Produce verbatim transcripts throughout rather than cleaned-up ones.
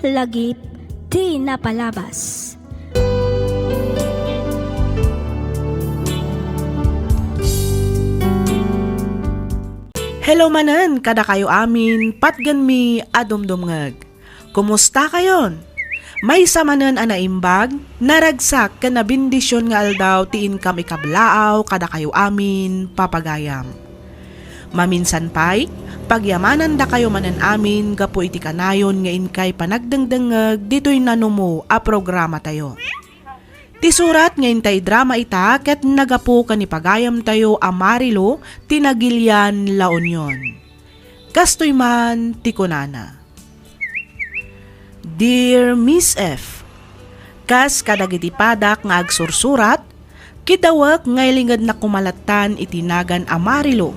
Lagip ti napalabas. Hello manen kadakayo amin, patgenmi a dumdumngeg. Kumusta kayon? Maysa manen a naimbag, naragsak ken nabendisyon nga aldaw ti inkam ikablaaw kadakayo amin, papagayam. Maminsan pay, pagyamanandakayo manen amin gapu iti kanayon nga inkay panagdengdengngeg ditoy nanumo a programatayo. Ti surat nga intay drama ita ket nagapu ken ni pagayamtayo a Marilo ti Nagilian La Union. Kastoy man ti kunana. Dear Miss F, kas kadagiti padak nga agsursurat, kidawek nga ilingednak koma lattan iti nagan a Marilo.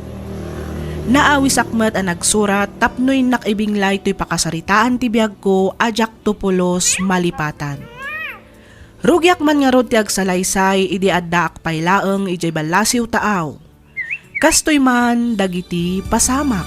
Naawisak met a nagsurat tapno innak ibinglay toy pakasaritaan ti biagko a diakto pulos malipatan. Rugiak man ngarud ti agsalaysay idi addaak pay laeng idiay ballasiw taaw. Kastoy man dagiti pasamak.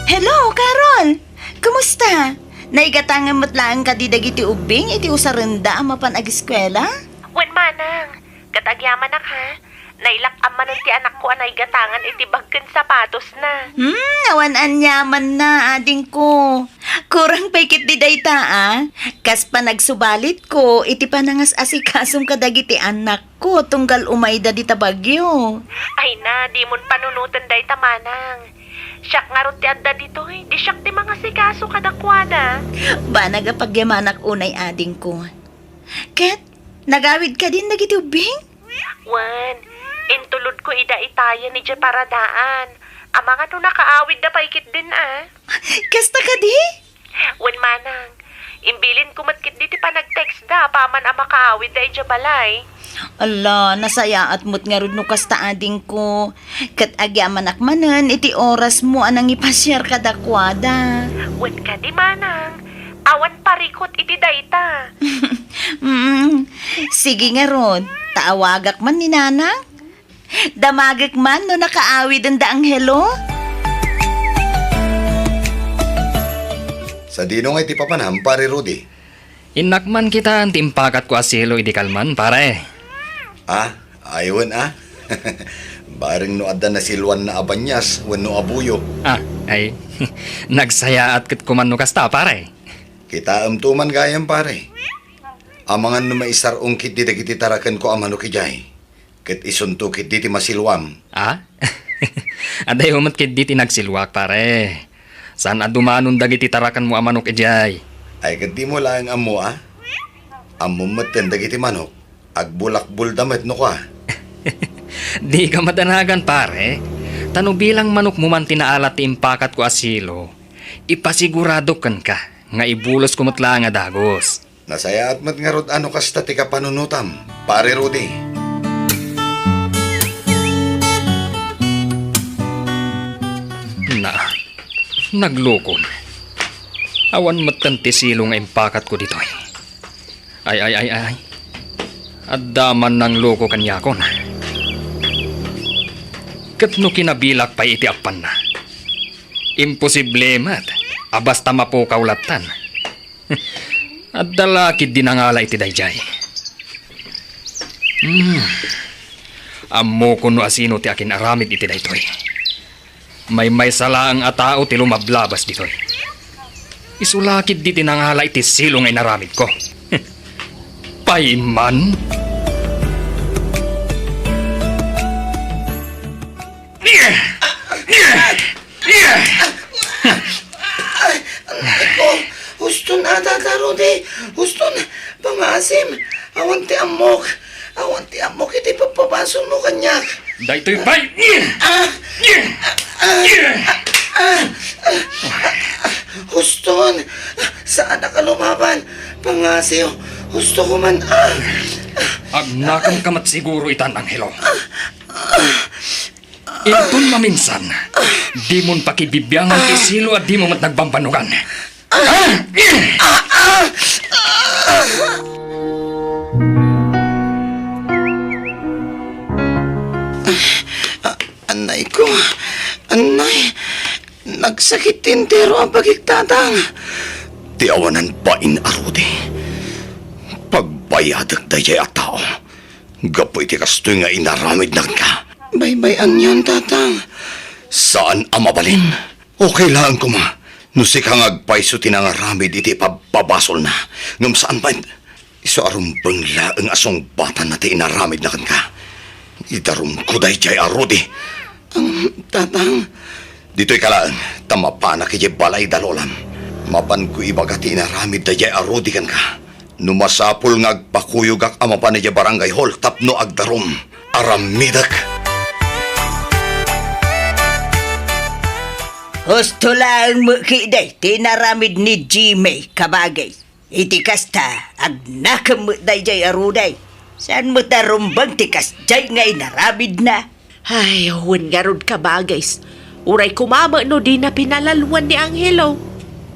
Hello, Carol! Kumusta? Naigatangan met laeng kadi dagiti ubbing iti usarenda a mapan agiskuela? Wen, manang. Ket agyamanak, ha? Nailak-am manen ti anakko a naigatangan iti bag ken sapatosna. Hmm, awan aniamanna, adingko. Kurang pay ketdi dayta, a? Kas panagsubalitko iti panangas-asikasom kadagiti anakko tunggal umayda dita bagyo. Ay na, dimon panunoten dayta, manang. Siak ngarud ti adda ditoy, di siak ti mangasikaso kadakuada. Banag a pagyamanak unay, adingko. Ket, nagawid kadin dagiti ubbing? Wen, intulodko ida itayen idiay paradaan. Amangan no nakaawidda pay ketdin, a? Kasta kadi? Wen, manang, imbilinko met ketdi ti panagtextda apaman a makaawidda idiay balay. Ala, nasayaat met ngarud no kasta, adingko. Ket agyamanak manen iti orasmo a nangipasiar kadakuada. Wen kadi, manang, awan parikut iti dayta. Mm, sige ngarud, ta awagak man ni nanang. Damagek man no nakaawiden da Angelo. Sadino nga iti papanam, Pare Rudy? Innak man kitaen ti impakatko a silo idi kalman, pare. Ah, ay wen, a? Bareng no adda nasiluanna a banias wenno a buyo. Ah, ay, nagsayaat ket kuman no kasta, pare. Kitaemto man gayam, pare. Amangan no maisar-ong ketdi dagiti tarakenko a manok idiay. Ket isunto ketdi ti masiluam. Ah? Adayo met ketdi ti nagsiluak, pare. Saan a dumanon dagiti tarakenmo a manok idiay. Ay, ket dimo laeng ammo, a? Ammom metten dagiti manok. Agbulakbolda met no kua. Dika madanagan, pare. Ta no bilang manokmo man ti naalat ti impakatko a silo, ipasigurado kenka nga ibulosko met laeng a dagus. Nasayaat met ngarud a no kasta ti kapanunotam, Pare Rudy. Na, naglukon. Awan metten ti silo nga impakatko ditoy. Ay, ay, ay, ay. Adda man nangloko kaniakon. Ket no kinabilak pay iti appanna, imposible met a basta mapukaw lattan. Adda la ketdi nangala iti daydiay. Hmm. Ammokon no asino ti akin-aramid iti daytoy. Maymaysa laeng a tao ti lumablabas ditoy. Isu la ketdi ti nangala iti silo nga inaramidko. Pay man. Ay, anakko, huston a, Tata Rudy, huston, pangasim, awan ti ammok, awan ti ammok iti pagpabasolmo kaniak. Daytoy pay! Ah! Ah! Ah! Ah! Huston, saanak a lumaban, pangasiw, hustoko man, ah! Agnakem ka met siguro itan, Angelo. Inton maminsan, dimon pakibibiangan ti silo a dimo met nagbambannogan. Nay ko, anay, nagsakit ti entero a bagik, Tatang. Ti awanan bain a Rudy. Pagbayadek daydiay a tao. Gapu iti kastoy nga inaramidna kenka. Baybay-anyon, Tatang. Saan a mabalin. Okay laeng koma no sika nga agpayso ti nangaramid iti pabpabasolna. Ngem saan met. Isu a rumbeng laeng a sungbatanna ti inaramidna kenka. Idarumko daydiay a Rudy. Ang, Tatang. Ditoyka laeng, ta mapanak idiay balay da lolam. Mapanko ibaga ti inaramid daydiay a Rudy kenka. No masapul nga agpakuyogak a mapan idiay barangay hall tapno agdarum, aramidek. Husto laeng met ketdi ti inaramid ni Jimmy, kabagis. Iti kasta, agnakem met daydiay a Rudy. Saan met a rumbeng ti kasdiay nga inaramidna? Ay, wen ngarud, kabagis. Uray koma met no dina pinalalwan ni Angelo.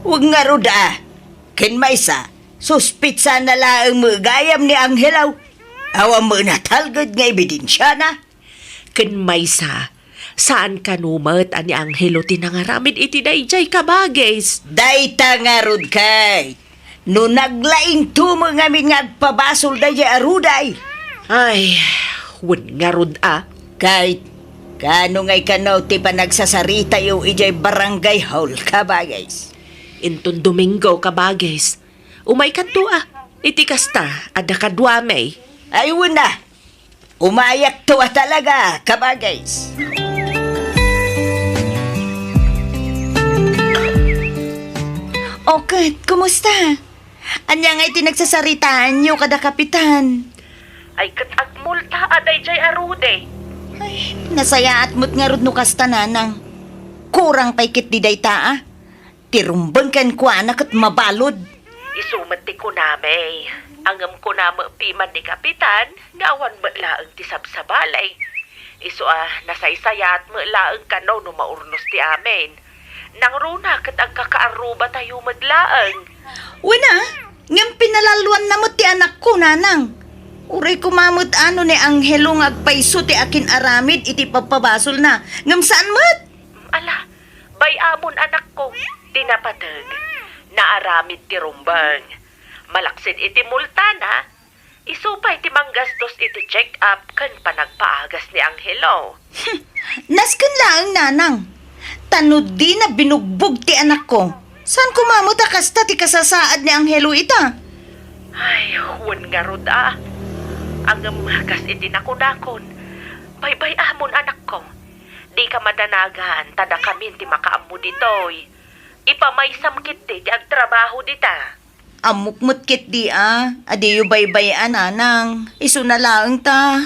Wen ngarud a. Ken maysa, suspitsana laeng met gayam ni Angelo. Awan met natalged nga ebidensiana. Ken maysa, saan kano met a ni Angelo ti nangaramid iti daydiay, kabagis. Dayta ngarud, Kate. No naglaingto met ngamin nga agpabasol daydiay a Rudy. Ay, wen ngarud a. Kate, kaano ngay kano ti panagsasaritayo idiay barangay hall, kabagis? Inton Domingo, kabagis. Umaykanto a. Iti kasta, adda kaduami. Ay, wen a. Umayakto a talaga, kabagis. O ket, kumusta? Ania ngay ti nagsasaritaanyo kada Kapitan? Ay, ket agmulta a daydiay a Rudy. Ay, nasayaat met ngarud no kasta, Nanang. Kurang pay ketdi dayta a. Ti rumbeng kenkuana ket mabalud. Isu met ti kunami. Ngem kuna met piman ni Kapitan nga awan met laeng ti sabsabali. Isu a nasaysayaat met laeng kano no maurnos ti amin. Nangruna ket agkakaarrubatayo met laeng. Wen a, ngem pinalalwanna met ti anakko, Nanang. Uray koma met a no ni Angelo nga agpayso ti akin-aramid iti pabpabasolna. Ngem saan met? Ala, bay-amon, anakko, ti napateg. Naaramid ti rumbeng. Malaksid iti multana, isu pay ti manggastos iti check-up ken panagpaagas ni Angelo. Nasken laeng, Nanang. Ta no dina binugbog ti anakko, saan koma met a kasta ti kasasaad ni Angelo ita? Ay, wen ngarud a. Ngem kas iti nakunakon, baybay-amon, anakko. Dika madanagan, ta dakamin ti makaammo ditoy. Ipamaysam ketdi ti agtrabaho dita. Ammok met ketdi a, a diyo baybay-an, Nanang. Isuna laeng ta.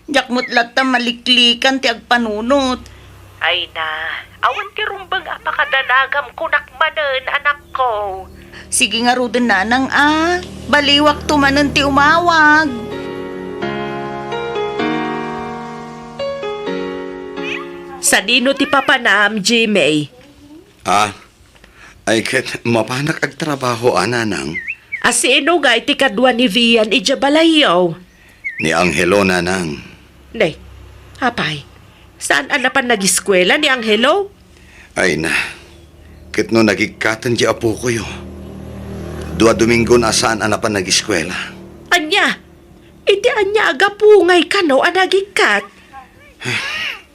Diak met latta maliklikan ti agpanunot. Ay na, awan ti rumbeng a pakadanagam kunak manen, anakko. Sige ngaruden, Nanang a. Baliwakto manen ti umawag. Sadino ti papanam, Jimmy? Ah, ay ket mapanak agtrabaho a, Nanang. A sino ngay ti kadua ni Vian idiay balayyo? Ni Angelo, Nanang. Ne, apay, saan a napan nagiskuela ni Angelo? Ay na, ket no nagikkaten ti apokoyo. Dua Domingon a saan a napan nagiskuela. Ania? Iti ania a gapu ngay kano a nagikkat?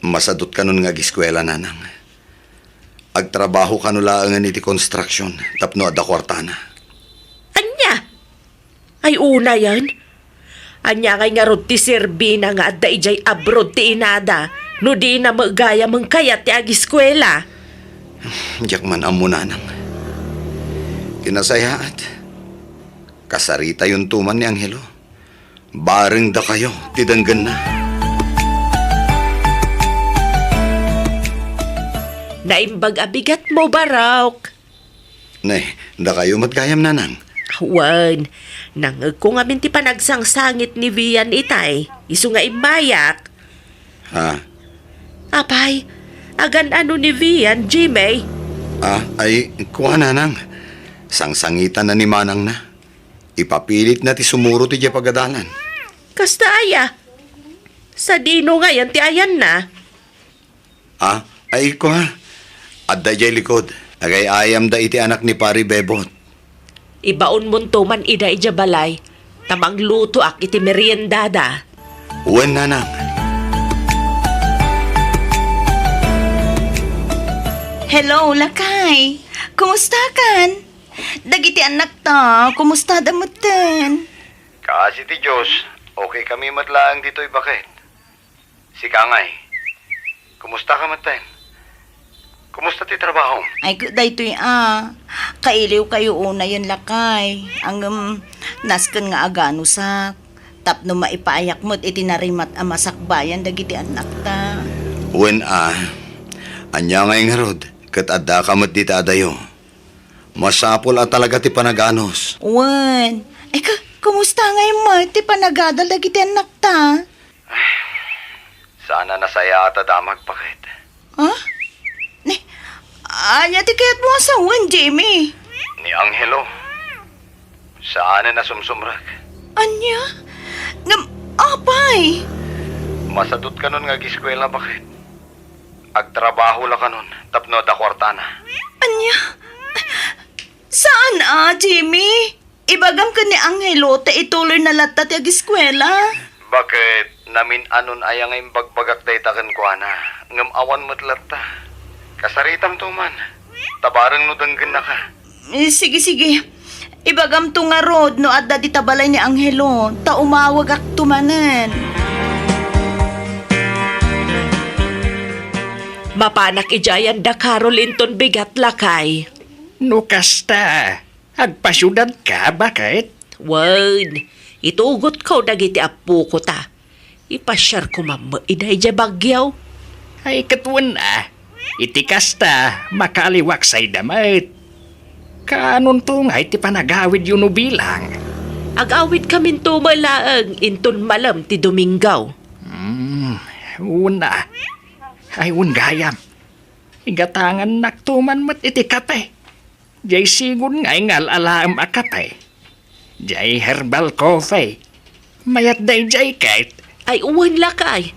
Masadut kanon nga agiskuela, Nanang. Agtrabaho kano laengen iti construction tapno adda kuartana. Ania? Ay, unayen? Ania ngay ngarud ti serbina nga adda idiay abroad ti inada no dina met gayam kayat ti agiskuela? Diak man ammo, Nanang. Ti nasayaat, kasaritayonto man ni Angelo. Bareng dakayo ti denggenna. Naimbag a bigatmo, Barok. Ne, dakayo met gayam, Nanang. Wen, nangngegko ngamin ti panagsangsangit ni Vian itay, isu nga immayak. Ha? Apay, agan-ano ni Vian, Jimmy? Ah, ay, kua, Nanang. Sangsangitanna ni manangna. Ipapilitna ti sumurot idiay pagadalan. Kasta aya? Sadino ngayen ti ayanna? Ah, ay, ikko, ha? Adda idiay likod. Agay-ayamda iti anak ni Pari Bebot. Ibaonmonto man ida idiay balay, ta manglutoak iti meriendada. Wen, nanang. Hello, lakay. Kumustakan? Dagiti annakta, kumustada metten? Kaasi ti Dios, okay kami met laeng ditoy, baket. Sika ngay, kumusta ka metten? Kumusta ti trabahom? Ay, ket daytoy a, kailiwkayo unayen, lakay. Ngem, nasken nga aganusak. Tapno maipaayak met iti narimat a masakbayan dagiti annakta. Wen a, ania ngay ngarud, ket addaka met dita adayo. Masapul a talaga ti panaganus. Wen, ay ka, kumusta ngay met ti panagadal dagiti annakta? Saan a nasayaat a damag, baket. Ha? Ni, ania ti kayatmo a sawen, Jimmy? Ni Angelo. Saan a nasumsumrek. Ania? Ngem, apay? Masadut kanon nga agiskuela, baket. Agtrabaho la kanon tapno adda kuartana. Ania? Saan a, Jimmy? Ibagam ken ni Angelo ta ituloyna latta ti agiskuela. Baket, namin-anon aya nga imbagbagak dayta kenkuana, ngem awan met latta. Kasaritamto man, ta bareng no denggennaka. Eh, sige, sige. Ibagamto ngarud no adda dita balay ni Angelo, ta umawagakto manen. Mapanak idiay ayan da Carol inton bigat, lakay. No kasta, agpasiudadka, baket? Wen, itugotko dagiti appoko ta ipasiarko man met ida idiay Baguio. Ay, ket wen a, iti kasta, makaaliwak sayda met. Kaanonto ngay ti panagawidyo no bilang? Agawidkaminto met laeng inton malem ti Domingo. Hmm, wen a. Ay, wen gayam. Igatangannakto man met iti kape. Jay sigun nga ingal-alaem a kape. Jay herbal coffee. Mayat dayjay ket. Ay, wen lakay.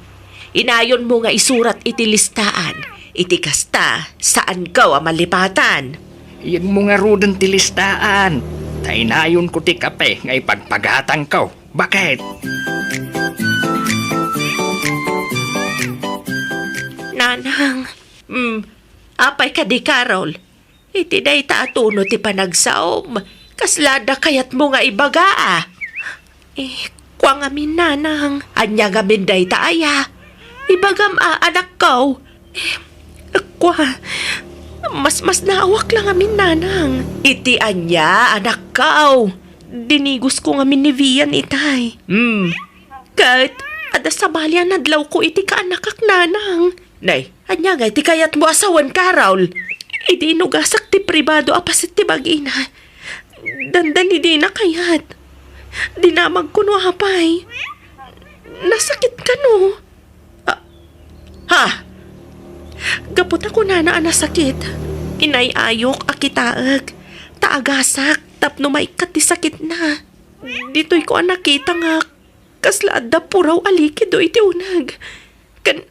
Inayonmo nga isurat iti listaan. Iti kasta, saanko a malipatan. Iyegmo ngaruden ti listaan. Ta inayonko ti kape nga ipagpagatangko. Baket? Nanang, mm, apay kadi, Carol? Iti dayta a tono ti panagsaom, kasla adda kayatmo nga ibaga a? Eh, kua ngamin, nanang. Ania ngamin dayta aya? Ibagam a, anakko. Eh, kua, masmasnaawak la ngamin, nanang. Iti ania, anakko? Dinigosko ngamin ni Vian itay. Hmm. Ket, adda sabali a nadlawko iti kaanakak, nanang. Nay, ania ngay ti kayatmo a sawen, Carol? Idi inugasak ti pribado a paset ti bagina, dandani dina kayat. Dinamagko no apay. Nasakit kano? Ah, ha? Gapu ta kunana a nasakit, inay-ayok a kitaek, ta agasak tapno maikkat ti sakitna. Ditoyko a nakita nga kasla adda puraw a likido iti uneg. Ken,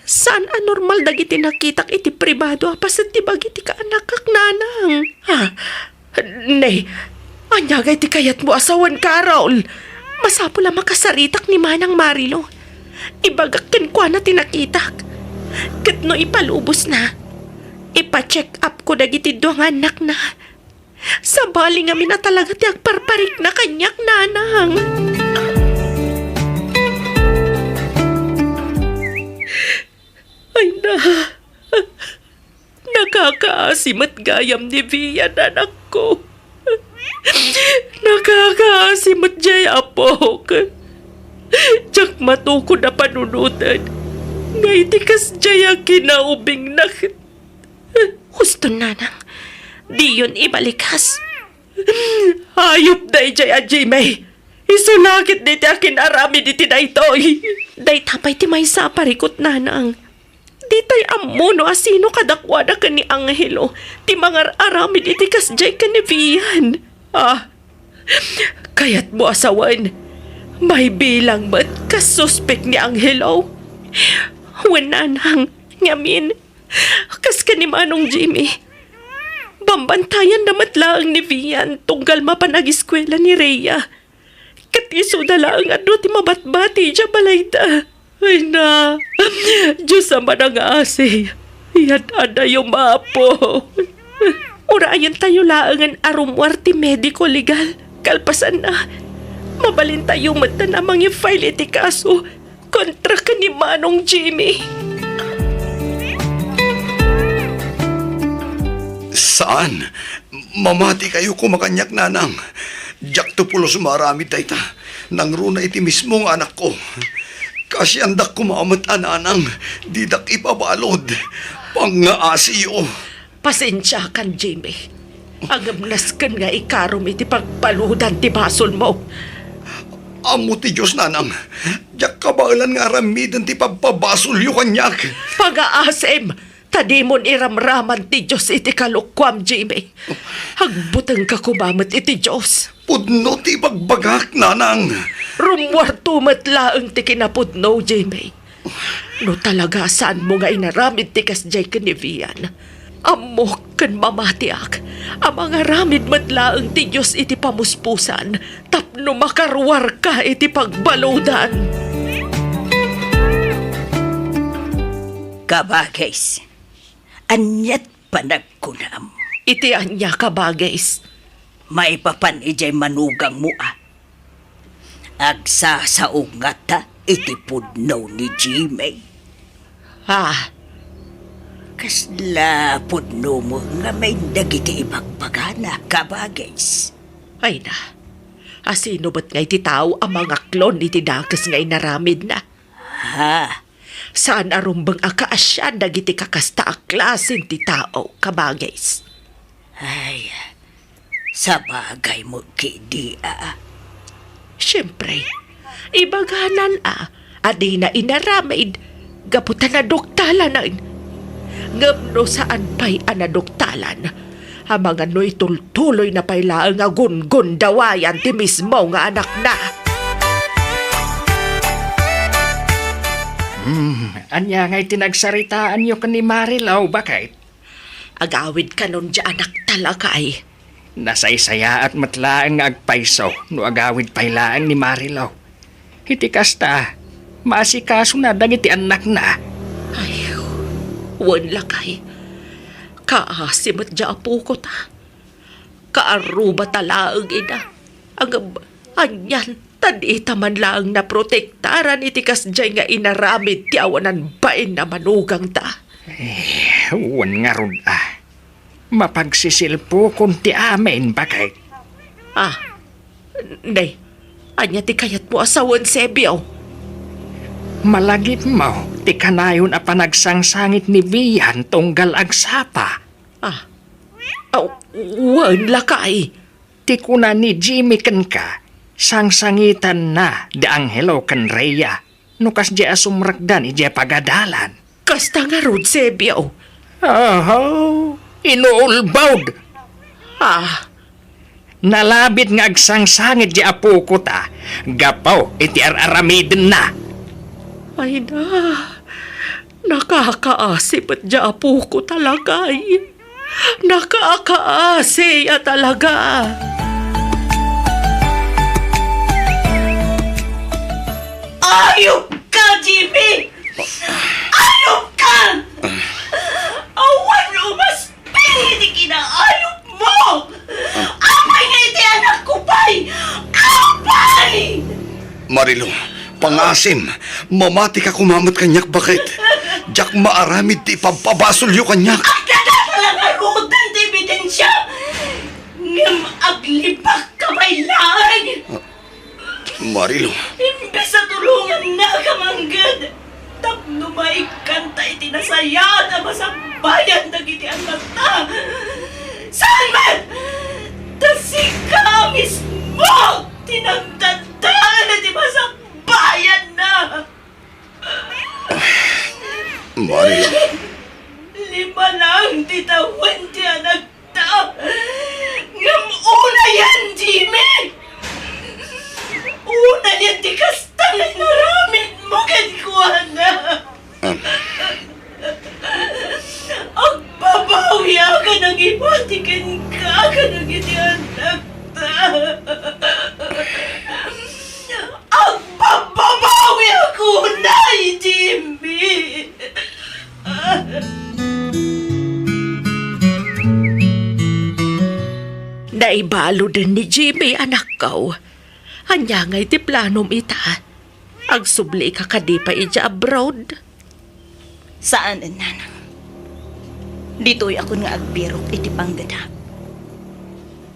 saan a normal dagiti nakitak iti pribado a paset ti bagi ti kaanakak, nanang. Ha? Ne, ania ngay ti kayatmo a sawen, Carol? Masapul a makasaritak ni Manang Marilo. Ibagak kenkuana ti nakitak. Ket no ipalubosna, ipa-check up ko dagiti dua nga annakna. Sabali ngamin a talaga ti agparparikna kaniak, nanang. Ay na, nakakaasi met gayam ni Vian, anakko. Nakakaasi met jay apok. Diak matukod a panunoten nga iti kasjay a kinaubingna. Husto, nanang, diyon ibalikas. Hayop dayjay a Jimmy. Isu la ketdi ti akin-aramid iti daytoy. Dayta pay ti maysa a parikut, nanang. Ditay ammo no asino kadakuada ken ni Angelo ti mangar-aramid iti kasjay ken ni Vian. Ah, kayatmo a sawen, maibilang met kas suspek ni Angelo? Wen, nanang, Ngamin, kas ken ni Manong Jimmy, bambantayanna met laeng ni Vian tunggal mapan ageskuela ni Rhea. Ket isuda laeng a dua ti mabatbati idiay balayda. Ay na, Dios a manangaasi, yad-adayom, Apo. Urayentayo laengen a rummuar ti mediko legal. Kalpasanna, mabalintayo metten a mangi-file iti kaso kontra ken ni Manong Jimmy. Saan? Mamatikayo koma kaniak, nanang. Diakto pulos maaramid dayta. Nangruna iti mismo nga anakko. Kaasiandak koma met a, nanang, didak ipabalud. Pangngaasiyo. Pasensiakan, Jimmy. Ngem nasken nga ikarom iti pagbaludan ti basolmo. Ammo ti Dios, nanang. Diak kabaelan nga aramiden ti pagpabasolyo kaniak. Pangngaasim! Ta dimon iramraman ti Dios iti kalokuam, Jimmy. Agbutengka koma met iti Dios. Pudno ti ibagbagak, nanang. Rummuarto met laeng ti kinapudno, Jimmy. No talaga saanmo nga inaramid ti kasdiay ken ni Vian, ammok ken mamatiak a mangaramid met laeng ti Dios iti pamuspusan tapno makaruarka iti pagbaludan. Kabagis, aniat panagkunam? Iti ania, Kabagis? Maipapan idiay manugangmo a agsasao ngata iti pudno ni Jimmy. Ah. Kasla pudno met ngamin dagiti ibagbagana, Kabagis? Ay na, asino met ngay ti tao a mangaklon iti dakes nga inaramidna? Ha? Saan a rumbeng a kaasian dagiti kakasta a klasen ti tao, Kabagis. Ay, sabagay met ketdi a. Siempre, ibaganan a, a dina inaramid gapu ta naduktalan. Ngem no saan pay a naduktalan, amangan no itultuloyna pay laeng a gungundawayan ti mismo nga anakna. Hmm, ania ngay ti nagsaritaanyo ken ni Marilou, baket? Agawid kanon diay anakta, lakay. Nasaysayaat met laeng nga agpayso no agawid pay laeng ni Marilou. Iti kasta, maasikasona dagiti annakna. Ay, wen, lakay. Kaasi met diay apokota. Kaarrubata laeng ida. Ngem, anian, ta dita man laeng naprotektaran iti kasdiay nga inaramid ti awanan bain a manugangta. Eh, wen ngarud a. Mapagsisilpokon ti amin, baket. Ah, ne, ania ti kayatmo a sawen, Sebio? Malagipmo ti kanayon a panagsangsangit ni Vian tunggal agsapa. Ah, aw, wen, lakay. Ti kuna ni Jimmy kenka, sangsangitanna da Angelo ken Rhea no kasdiay a sumrekdan idiay pagadalan. Kasta ngarud, Sebio? Ahaw, inuulbod! Ah. Nalabit nga agsangsangit diay apokota gapu iti ar-aramidenna. Ay na, nakakaasi met diay apokota, lakay. Nakakaasi a talaga. Ayupka, Jimmy! Ayupka! Awan umasping iti kinaayupmo! Apay nga iti anakko pay? Apay! Marilou, pangasim, mamatika koma met kaniak, baket. Diak maaramid ti ipabpabasolyo kaniak. Addada la ngaruden ti ebidensia ngem aglibakka pay laeng. Marilou. Imbes a tulongannaka mangged tapno maikkanta iti nasayaat a masakbayan dagiti annakta. Saan met! Ta sika mismo ti nagdadael iti masakbayanna. Marilou. Lima lang ti tawen ti anakta. Ngem unayan, Jimmy! Unayan ti kasta nga inaramidmo kenkuana. Ah. Agbabawiak a nangipati kenka kadagiti annakta. Agbabawiak unay, Jimmy! Naibaludan ni Jimmy, anakko. Ania ngay ti planom ita? Agsublika kadi pay idiay abroad? Saanen, nanang. Ditoyakon nga agbirok iti panggedap.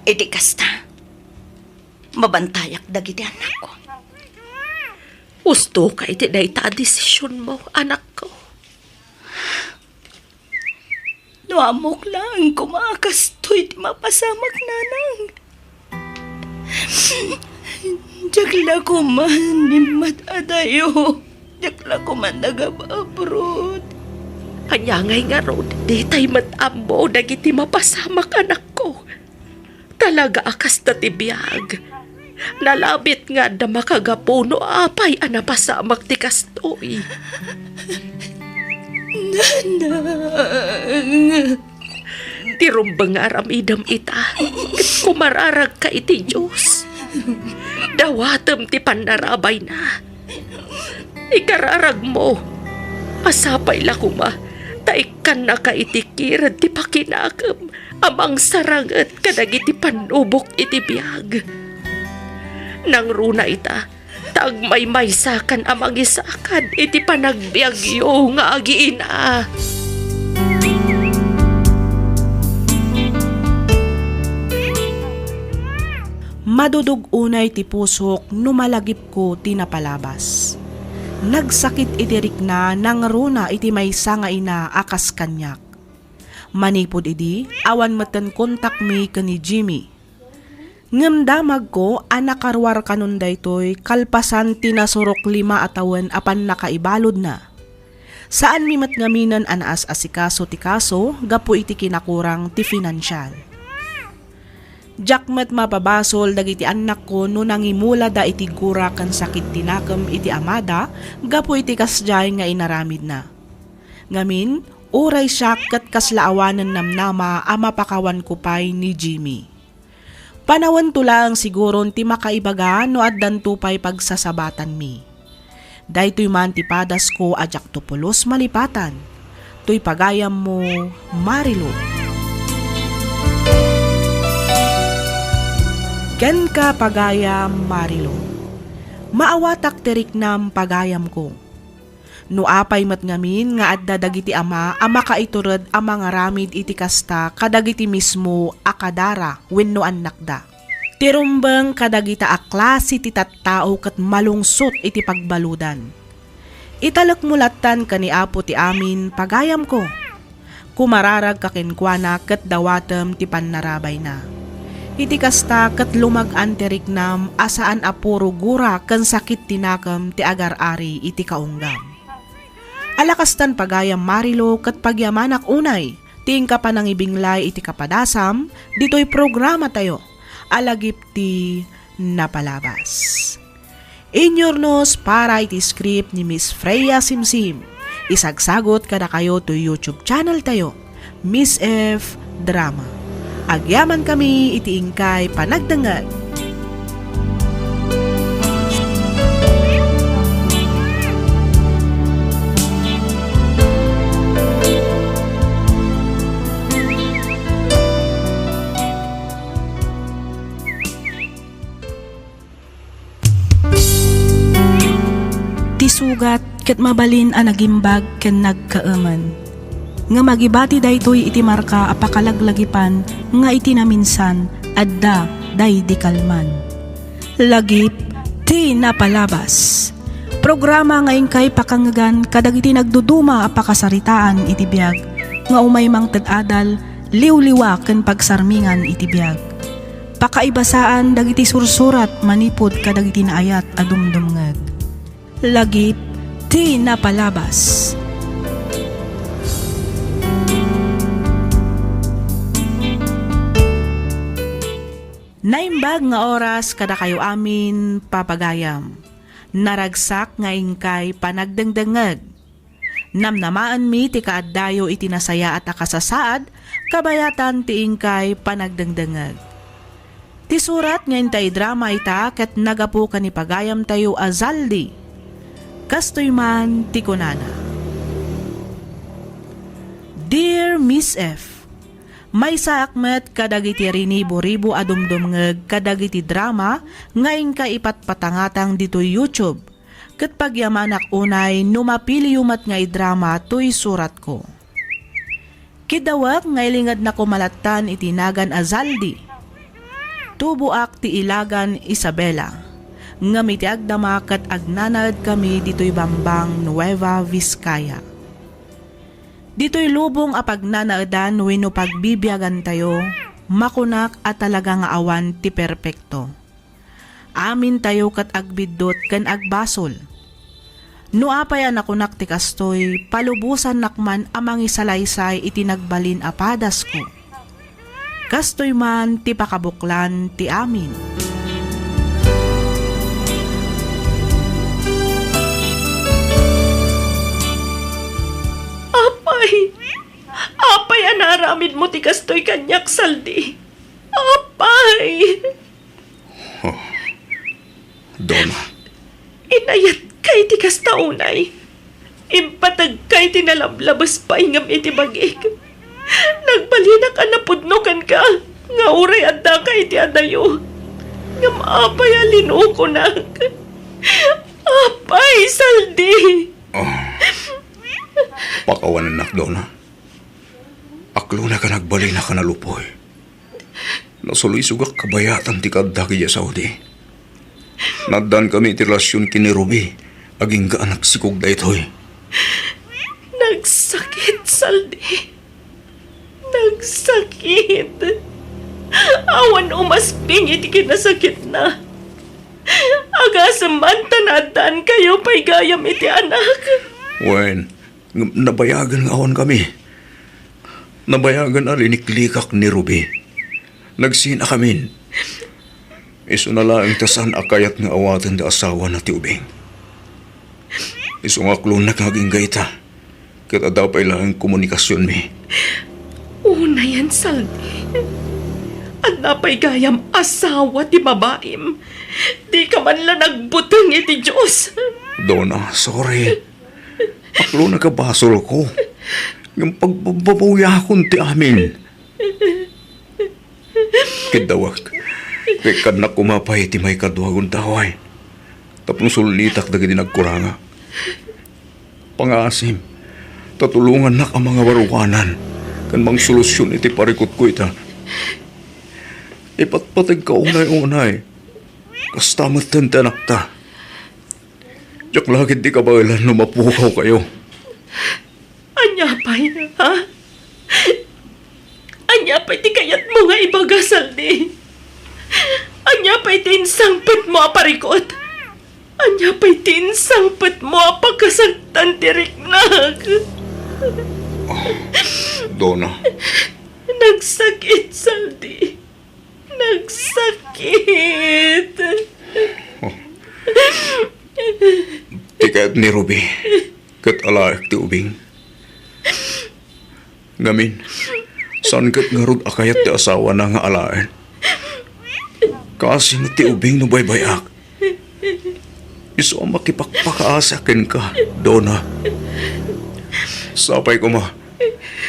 Iti kasta, mabantayak dagiti annakko. Ustoka iti dayta a desisionmo, anakko. No ammok laeng koma a kastoy ti mapasamak, nanang. Diak la koma immat-adayo. Diak la koma nagab-abroad. Ania ngay ngarud, ditay met ammo dagiti mapasamak, anakko. Talaga a kasta ti biag. Nalabit nga adda makagapu no apay a napasamak ti kastoy. Nanang. Ti rumbeng nga aramidem ita, ket kumararagka iti Dios. Dawatem ti pannarabayna. Ikararagmo, a sapay la koma ta ikkannaka iti kired ti pakinakem a mangsaranget kadagiti pannubok iti biag. Nangruna ita ta agmaymaysakan a mangisakad iti panagbiagyo nga agiina. Madudog unay ti pusok no malagipko ti napalabas. Nagsakit iti rikna nangruna iti maysa nga ina a kas kaniak. Manipud idi, awan metten kontakmi ken ni Jimmy. Ngem damagko a nakaruar kanon daytoy kalpasan ti nasurok lima a tawen a pannakaibaludna. Saanmi met ngaminen a naas-asikaso ti kaso gapu iti kinakurang ti finansial. Diak met mapabasol dagiti annakko no nangimulada iti gura ken sakit ti nakem iti amada gapu iti kasdiay nga inaramidna. Ngamin, uray siak ket kasla awanen namnama a mapakawanko pay ni Jimmy. Panawento laeng siguron ti makaibaga no addanto pay pagsasabatanmi. Daytoy man ti padasko a diakto pulos malipatan. Toy pagayammo, Marilou. Kenka, pagayam Marilou. Maawatak ti riknam, pagayamko. No apay met ngamin nga adda dagiti ama a makaitured a mangaramid iti kasta kadagiti mismo a kadara wenno annakda. Ti rumbeng kadagita a klase ti tattao ket malungsot iti pagbaludan. Italekmo lattan ken ni Apo ti amin, pagayamko. Kumararagka kenkuana ket dawatem ti pannarabayna. Iti kasta ket lumag-an ti riknam a saan a puro gura ken sakit ti nakem ti agar-ari iti kaunggam. Ala kastan, pagayam Marilou, ket pagyamanak unay ti inka panangibinglay iti kapadasam ditoy programatayo a Lagip ti Napalabas. Inyurnos para iti script ni Miss Freya Simsim. Isagsagot kadakayo toy YouTube channel tayo, Miss F Drama. Agyamankami iti inkay panagdengngeg. Ti sugat ket mabalin a nagimbag ken nagkaemen. Ngem agibati daytoy iti marka a pakalaglagipan nga iti naminsan adda daydi kalman. Lagip ti Napalabas. Programa nga inkay pakangngegan kadagiti nagduduma a pakasaritaan iti biag nga umay mangted adal, liwliwa ken pagsarmingan iti biag. Pakaibasaan dagiti sursurat manipud kadagiti naayat a dumdumngeg. Lagip ti Napalabas. Naimbag nga oras kadakayo amin, papagayam. Naragsak nga inkay panagdengdengngeg. Namnamaenmi ti kaaddayo iti nasayaat a kasasaad, kabayatan ti inkay panagdengdengngeg. Ti surat nga inta idrama ita ket nagapu ken ni pagayamtayo a Zaldi. Kastoy man ti kunana, Dear Miss F, maysaak met kadagiti rinibo-ribo a dumdumngeg kadagiti drama nga inka ipatpatangatang ditoy YouTube, ket pagyamanak unay no mapiliyo met nga idrama toy suratko. Kiddawek nga ilingedna koma lattan iti nagan a Zaldi. Tuboak ti Ilagan, Isabela, ngem iti agdama ket agnanaedkami ditoy Bambang, Nueva Vizcaya. Ditoy lubong a pagnanaedan wenno pagbibiagantayo, makunak a talaga nga awan ti perpekto. Amintayo ket agbiddut ken agbasol. No apay a nakunak ti kastoy, palubosannak man a mangisalaysay iti nagbalin a padasko. Kastoy man ti pakabuklan ti amin. Apay, apay a naaramidmo ti kastoy kaniak, Zaldi? Apay! Oh, Donna. Inayatka iti kasta unay. Impategka iti nalablabes pay ngem iti bagik. Nagbalinak a napudno kenka nga uray addaka iti adayo. Ngem apay a linukonak? Apay, Zaldi! Oh. Pakawanennak, Donna. Aklonak a nagbalinak a nalupoy. Nasuloysogak kabayatan ti kaaddak idiay Saudi. Naaddaankami iti relasion ken ni Ruby, agingga a nagsikog daytoy. Nagsakit, Zaldi. Nagsakit. Awan umasping iti kinasakitna. Agasem man ta naaddaankayo pay gayam iti anak. Wen, ngem nabayagen nga awankami. Nabayagen a liniklikak ni Ruby. Nagsinakamin. Isuna laeng ta saan a kayat nga awaten ti asawana ti ubing. Isu nga aklonak nga agingga ita, ket adda pay laeng komunikasionmi. Unayen, Zaldi. Adda pay gayam asawa ti babaim. Dika man la nagbuteng iti Dios. Donna, sorry. Aklonak a basolko. Ngem pagbababuyakon ti amin. Kiddawek, ta ikkannak koma pay iti maikadua a gundaway tapno sullitak dagiti nagkuranga. Pangaasim ta tulongannak a mangawaruanan ken mangsolusion iti parikutko ita. Ipatpategka unay-unay. Kasta metten ti anakta. Diak la ketdi kabaelan no mapukawkayo. Ania pay, ha? Ania pay ti kayatmo nga ibaga, Zaldi? Ania pay ti insangpetmo a parikut? Ania pay ti insangpetmo a pakasaktan ti riknak? Ah, Donna. Nagsakit, Zaldi. Nagsakit. Oh. Ti kayat ni Ruby, ket alaek ti ubing. Ngamin, saan ket ngarud a kayat ti asawana nga alaen? Kaasi met ti ubing no baybay-ak. Isu a makipakpakaasiak kenka, Donna. Sapay koma,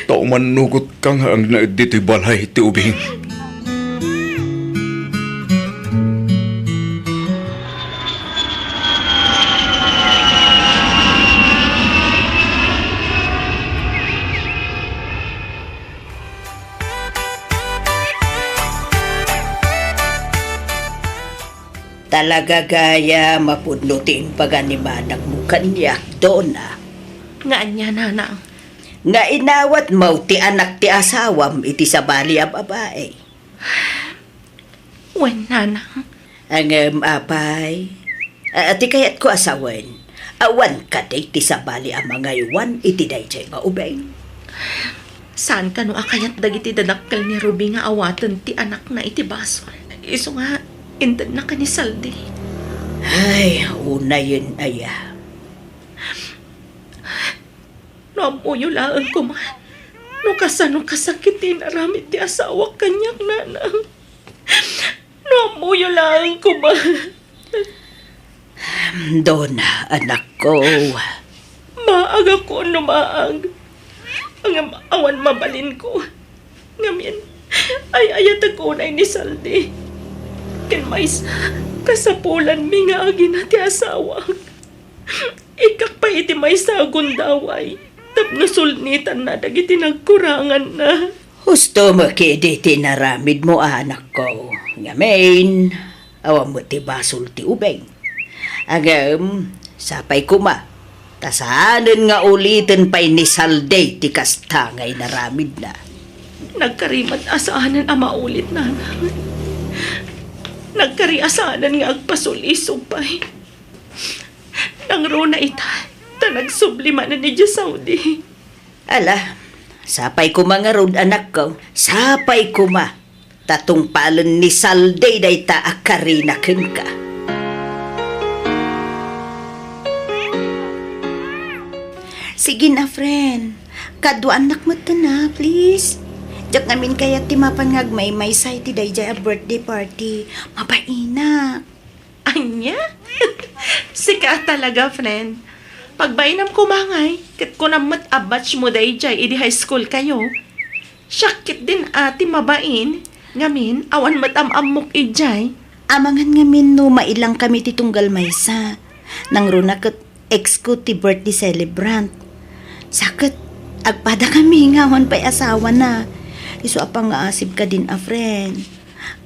ta umannugotka nga agnaed ditoy balay ti ubing. Talaga gayam a pudno ti impaganimanakmo kaniak, Donna. Nga ania, Nanang? Nga inawatmo ti anak ti asawam iti sabali a babai. Wen, Nanang. Ngem apay, a, ti kayatko a sawen, awan kadi ti sabali a mangaywan iti daytoy nga ubing? Saan kano a kayat dagiti dadakkel ni Ruby nga awaten ti anakna iti basol? Isu nga, intedna ken ni Zaldi. Ay, unayen aya. No ammoyo laeng koma no kasano kasakit ti inaramid ti asawak kaniak, nanang. No ammoyo laeng koma. Dona, anakko. Maag ako no maag. Ngem awan mabalinko. Ngamin, ay-ayatek unay ni Saldi. Ken maysa, kasapulanmi nga agina ti asawak. Ikkak pay iti maysa a gundaway tapno sulnitanna dagiti nagkuranganna. Husto met idi ti inaramidmo, anakko. Ngamin, awan met ti basol ti ubing. Ngem, sapay koma, ta saanen nga uliten pay ni Saldi ti kasta nga inaramidna. Nagkari met a saanen a maulit, nanang. Nagkari a saanen nga agpasulisog pay. Nangruna ita, ta nagsubli manen idiay Saudi. Ala, sapay koma ngarud, anakko, sapay koma, ta tungpalen ni Saldi dayta a karina kenka. Sige na, friend. Kaduaannak metten a, please. Diak ngamin kayat ti mapan nga agmaymaysa iti daydiay a birthday party. Mabainak. Ania? Sika talaga, friend. Pagbainam koma ngay, ket kunam met a batch mo daydiay idi high school kayo. Siak ketdin a ti mabain, ngamin, awan met am-ammok idiay. Amangan ngamin no mailangkami ti tunggal maysa. Nangruna ket ex ko ti birthday celebrant. Sa ket, agpadakami nga awan pay asawana. Isu a pangngaasibka din a friend.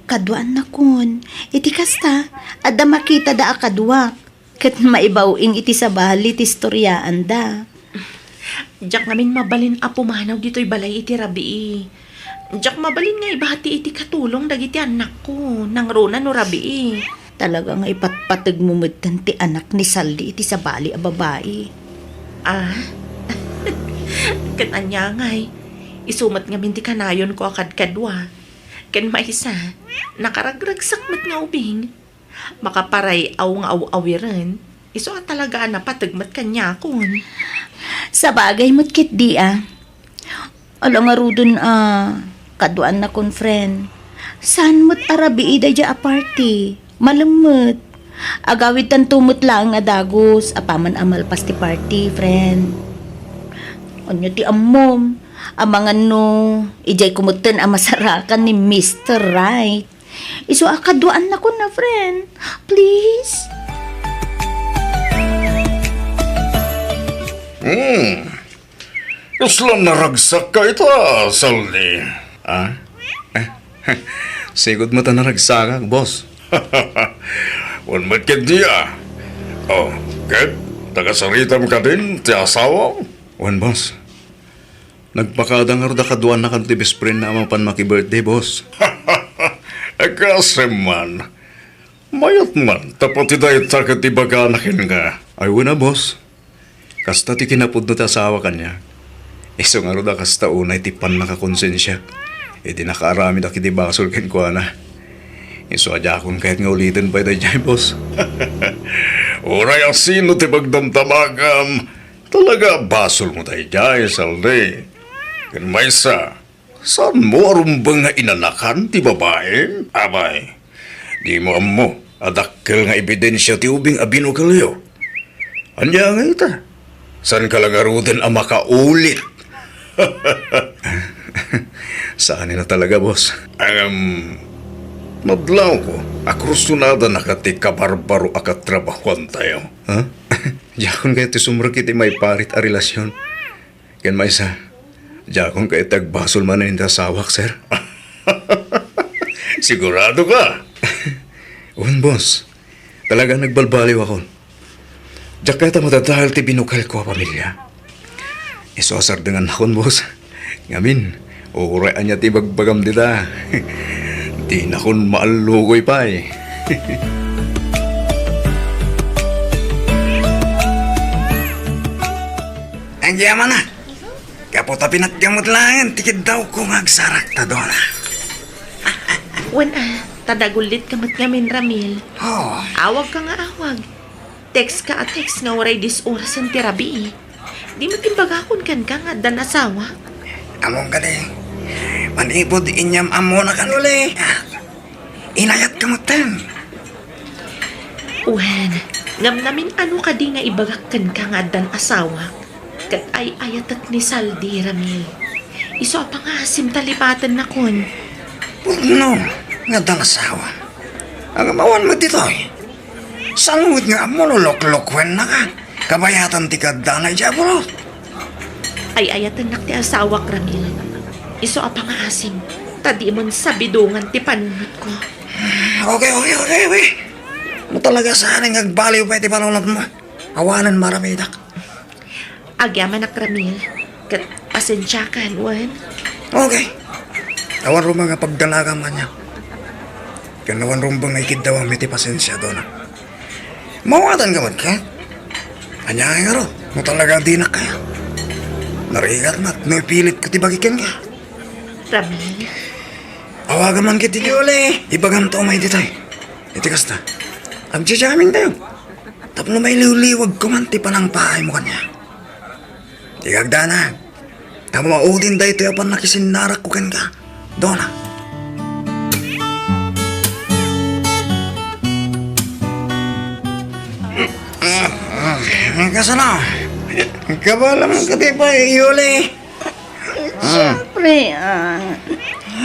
Kaduaannakon. Iti kasta, adda makitada a kaduak. Ket maibaw-ing iti sabali ti istoriaanda. Diak ngamin mabalin a pumanaw ditoy balay iti rabii. Diak mabalin nga ibati iti katulong dagiti annakko, nangruna no rabii. Talaga nga ipatpategmo metten ti anak ni Saldi iti sabali a babai. Ah? Ket ania ngay, isu met ngamin ti kanayonko a kadkadua. Ken maysa, nakaragragsak met nga ubing. Makaparay-aw nga aw-awiren, isu a talaga a napateg met kaniakon. Sabagay met ketdi a. Ala ngaruden a, kaduaannakon, friend. Saan met a rabii daydiay a party? Malemmet. Agawidtanto met laeng a dagus apaman a malpas ti party, friend. Ania ti ammom? Amangan no, idiay ko metten a masarakan ni Mister Right. Isu a kaduaannakon a friend. Please? Hmm. Kasla naragsak ka ita, Saldi. Ah? Sigud met a naragsakak, boss. Wen met ketdi a. Oh, ket, nakasaritam kadin ti asawam? Wen, boss. Nagpakada ngarud a kaduaannakan ti best friend na a mapan maki-birthday, boss. Kaasi man. Mayat man, ta pati dayta ket ibagana kenka. Ay, wen a, boss. Kasta ti kinapudno ti asawa kaniak. Isu ngarud a kasta unay ti pannakakonsensiak idi nakaaramidak iti basol kenkuana. Isu a diakon kayat nga uliten pay daydiay, boss. Uray a sino ti pagdamdamagam, talaga a basolmo daydiay, Saldi. Ken maysa, saanmo a rumbeng nga inanakan ti babaim? Abay, dimo ammo a dakkel nga ebidensia ti ubing a binukelyo. Ania ngay ita? Saanka la ngaruden a makaulit? Saanen a talaga, boss. Ngem, madlawko a kursonadanaka ti kabarbaro a katrabahuantayo. Ha? Diakon kayat ti sumrek iti maiparit a relasyon. Ken maysa, diakon kayat ti agbasol manen iti asawak, sir. Sigurado ka? Wen, boss. Talaga nagbalbaliwakon. Diak kayat a madadael ti binukelko a pamilia. Isu a sardengannakon, boss. Ngamin, uray ania ti ibagbagam dita. Dinakon maallugoy pay. Agyamanak, gapu ta pinatgam met laengen ti kiddawko nga agsarak ta dona. Wen a, ta dagullitka met ngamin, Ramil. Oh. Awagka nga awag. Text ka a text nga uray dis orasen ti rabii. Di met imbagakon kenka nga addan asawa? Ammom kadi, manipud inyam-ammona kan uli, inayatka metten. Wen, ngem namin-ano kadi nga ibagak kenka nga addan asawa? Ket ay-ayatek ni Saldi, Ramil. Isu a pangasim ta lipatennakon. Pudno nga addan asawa. Ngem awan met ditoy. Saan met nga ammo no loklokuennaka? Kabayatan ti kaddana idiay abroad. Ay-ayatennak ti asawak, Ramil. Isu a pangaasim, ta dimon sabidongan ti panunotko. Okay, okay, okay, okay. No talaga saan nga agbaliw pay ti panunotmo, awanen maramidak. Agyamanak, Ramil. Ket pasensiakan, wen? Okay. Awan rumbeng nga pagdalagam kaniak. Ken awan rumbeng nga ikiddawam iti pasensia, Dona. Mawatanka met ket? Ania ngay ngarud, no talaga dinak kayat? Narigat met no ipilitko ti bagi kenka. Ramil. Awagam man ket ti Yuli. Ibaganto may ditoy. Iti kasta, agjajamintayo. Tapno mailiwliwagko man ti panangpaaymo kaniak. Ti kagdanag, ta maudin daytoy a pannakisinnaragko kenka, Dona. Kasano? Kabaelam kadi pay, Yuli? Siyempre, ah.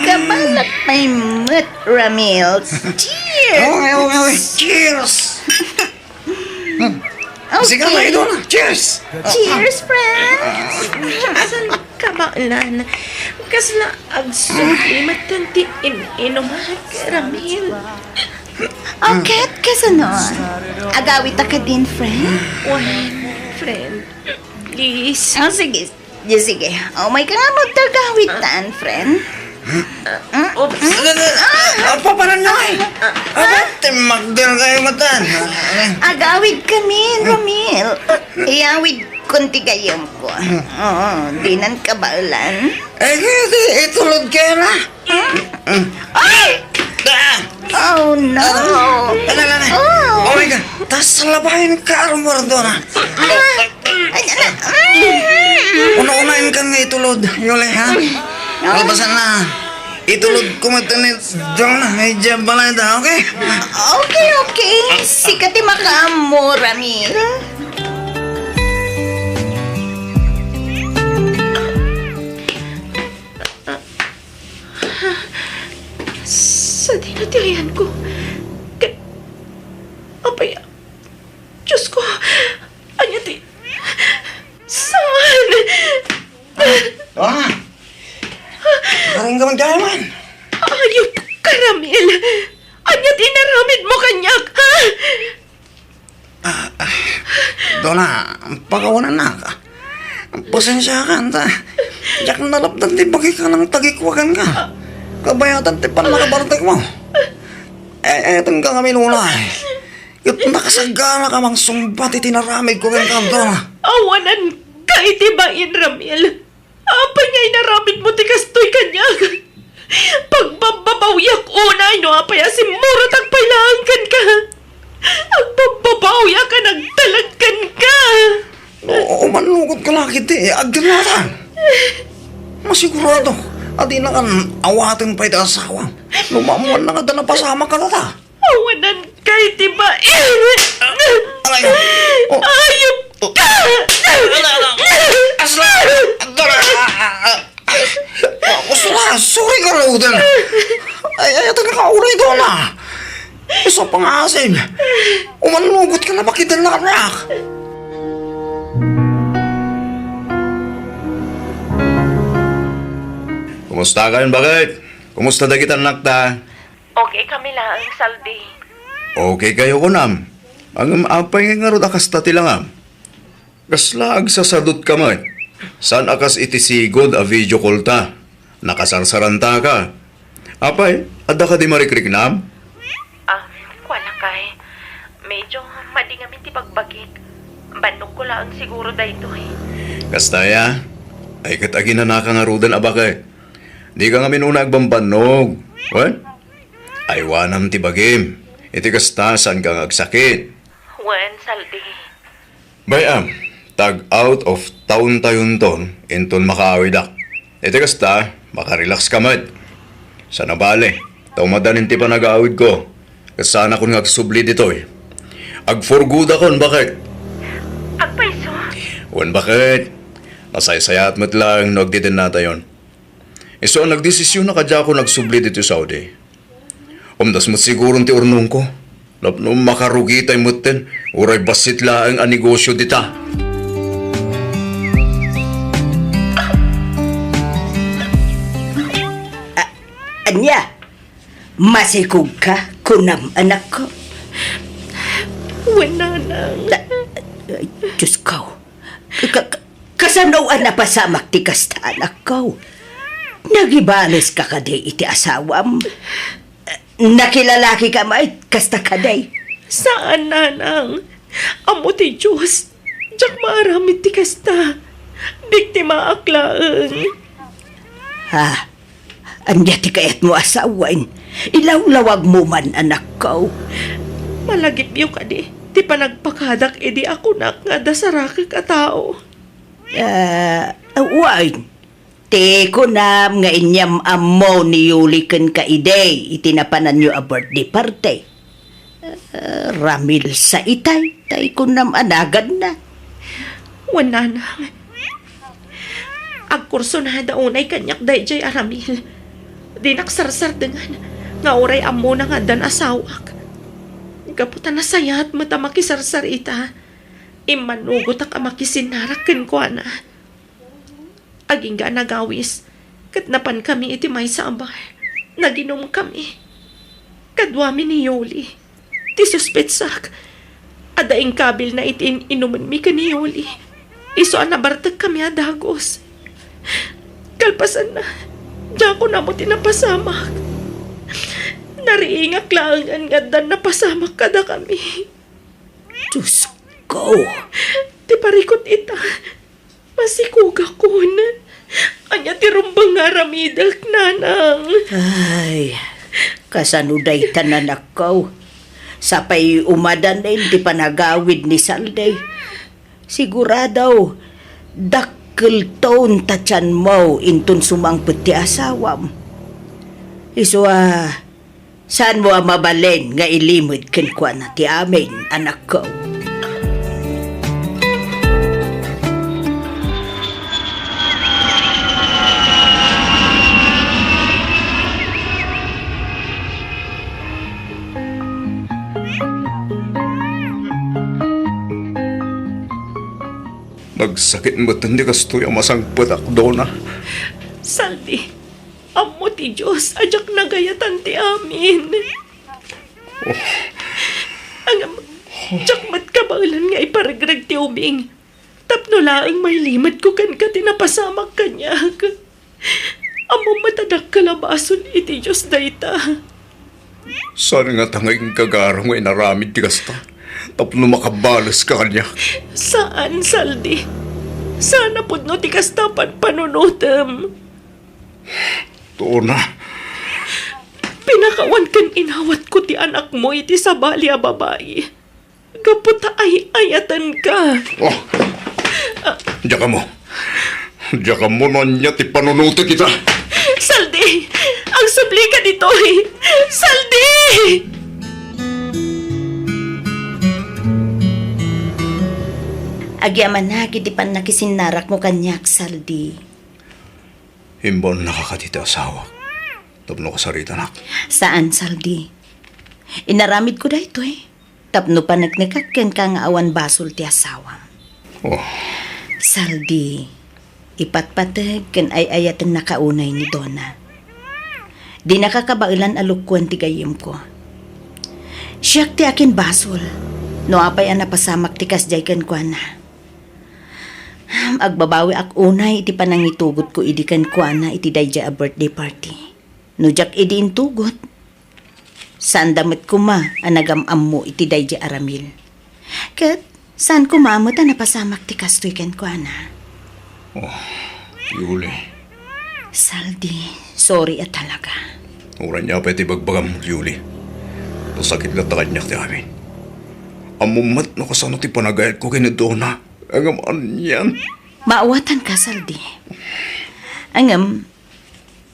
Kabaelak pay met, Ramil. Cheers! Okay, okay, okay. Cheers! Hmm. Sige, okay. Cheers! Cheers, friend! Saan kabaelan? Kasla agsukli met ti in-inumak, Ramil. Okay, kasano? Agawidta kadin, friend? Wen, friend. Please. Ah, sige. Di, sige. Umayka nga met ta agawidtan, friend. Oops. Ah, papanan nga eh. Aba, timmakder kayo matan. Agawidkami, Ramil. Iyawidkon ti gayyemko. Oo, dinan kabaelan. Eh, kaya di, itulod kayo na. Ay! Ah! Oh, no. Ala, ala, ala. Oh. Oh my God. Tas labayan ka, Armor, Dona. Ay, ala. Una-unain ka nga itulod, Yuli, ha? Kalpasan na. Itulod ko met ni Dona, ay, diyan pala ito, okay? Okay, okay. Sika ti makaammo, Ramil. Sadino ti ayanko? Ket, apay, Diosko, ania ti, saan? Ah! Karing ka man, Diamond! Ayop ka, Ramil! Ania ti inaramidmo kaniak, ha? Ah, ah, Dona, pakawanannak. Pasensiakan ta. Diak nalapdan ti bagik a nangtagikua kenka. Kabayatan ti pannakabartekmo. Eh, etenka ngamin unay. Ket nakasagana ka mangsungbat iti naramidko kenka, Dona. Awananka iti bain, Ramil. Apay nga inaramidmo ti kastoy kaniak? Pagbabbabawiak unay no apay a simmurotak pay laeng kenka. Agbabbabawiak a nagtalek kenka. No, umannugot ka la ket ti agdennatan. Masigurado a dinaka awaten pay ti asawam no maammoanna nga adda napasamak kadata. Awananka iti bain! Aray! Oh. Ayop ka! Ala, ala! Asla! Dora! Ah, sorry, sorry, Dona. Ay, ay, ata nakauray, Dona. Isu a pangaasim. Umannugot ka na makita na anak. Kumusta kayon, bakit? Kumusta dagiti annakta? Okay kami laeng, Saldi. Okay kayo, kunam. Ngem apay nga ngarud a kasta ti langam? Kasla agsasadot ka met? Saan a kas iti sigud a video call ta? Nakasarsaranta ka. Apay, adda kadi marikriknam? Ah, kuan, lakay. Medyo madi ngamin ti bagbagik. Bannogko laeng siguro daytoy. Kasta aya? Ay, ket aginanaka ngaruden a baket. Dika ngamin unay agbambannog. Wen? Aywanam ti bagim. Iti kasta, saanka nga agsakit. Wen, Saldi. Bay-am, Tag-out of town tayonton inton makaawidak. Iti kasta, makarelax ka met. Saan a bale, ta umadan ti panagawidko. Ket saanakon nga agsubli ditoy. Agpurgodakon, baket. Agpayso? Wen, baket. Nasaysayaat met laeng no agdidennatayon. Isu a nagdesisionak a diakon agsubli ditoy Saudi. Umdas met siguron ti urnongko. Tapno makarugitay metten, uray bassit laeng a negosio dita. A-, ania? Masikogka, kunam, anakko? Wen, nanang. Ta-, ay, Diyos ko. Ka-, ka-, kasano a napasamak ti kasta, anakko? Nagibales ka kadi iti asawam? Nakilalaki ka met, kasta kadi? Saan, nanang. Ammo ti Dios, diak maaramid ti kasta. Biktimaak laeng. Ha? Ania ti kayatmo a sawen? Ilawlawagmo man, anakko. Malagipyo kadi ti panagpakadak idi a kunak nga adda sarakek a tao? Ah, wen. Ti kunam nga inyam-ammo ni Yuli kenka idi iti napananyo a birthday party. Ah, Ramil sa itay, tay kunam a naganna. Wen, nanang. Agkursunada unay kaniak daydiay a Ramil. Dinak sarsardengan nga uray ammona nga addan asawak. Gapu ta nasayaat met a makisarsar ita, immanugotak a makisinnarak kenkuana. Agingga a nagawis, ket napankami iti maysa a bar. Naginumkami. Kaduami ni Yoli. Ti suspetsak, adda inkabilna iti in-inumenmi ken ni Yoli. Isu a nabartekkami a dagus. Kalpasanna, diakon ammo ti napasamak. Nariingak laengen nga addan napasamak kadakami. Diyos ko! Ti parikut ita, masikogakon. Ania ti rumbeng nga aramidek, nanang? Ay, kasano dayta, anakko? Sapay umadanen ti panagawid ni Saldi. Sigurado, dakkelton ta tianmo inton sumangpet ti asawam. Isu a, saanmo a mabalin nga ilimed kenkuana ti amin, anakko. Nagsakit metten ti kastoy a masangpetak, Dona. Saldi, ammo ti Dios a diak nagayatan ti amin. Oh. Ngem, diak met kabaelan nga iparegreg ti ubing. Tapno laeng mailimedko kenka ti napasamak kaniak. Ammom met a dakkel a basol iti Dios dayta. Saan ngata nga inkagarem nga inaramid ti kasta tapno makabaleska kaniak? Saan, Saldi. Saan a pudno ti kasta a panpanunotem. Dona. Pinakawan ken inawatko ti anakmo iti sabali a babai. Gapu ta ay-ayatenka. Oh. Ah. Diak ammo. Diak ammo no ania ti panunotek ita. Saldi! Agsublika ditoy! Saldi! Agyamanak iti pannakisinnarako kaniak, Saldi. Imbaonnaka kadi ti asawak tapno kasaritanak? Saan, Saldi. Inaramidko daytoy tapno paneknekak kenka nga awan basol ti asawam. Oh. Saldi, ipatpateg ken ay-ayatennaka unay ni Dona. Dinaka kabaelan a lukkoen ti gayyemko. Siak ti akinbasol no apay a napasamak ti kasdiay kenkuana. Agbabawiak unay iti panangitugotko idi kenkuana iti daydiay a birthday party. No diak idi intugot, saanda met koma a nagam-ammo iti daydiay a Ramil. Ket saan koma met a napasamak ti kastoy kenkuana. Oh, Yuli. Saldi, sorry a talaga. Uray ania pay ti ibagbagam, Yuli. Nasakit latta kaniak ti amin. Ammom met no kasano ti panagayatko ken ni Dona. Ngem anian? Maawatanka, Saldi. Ngem,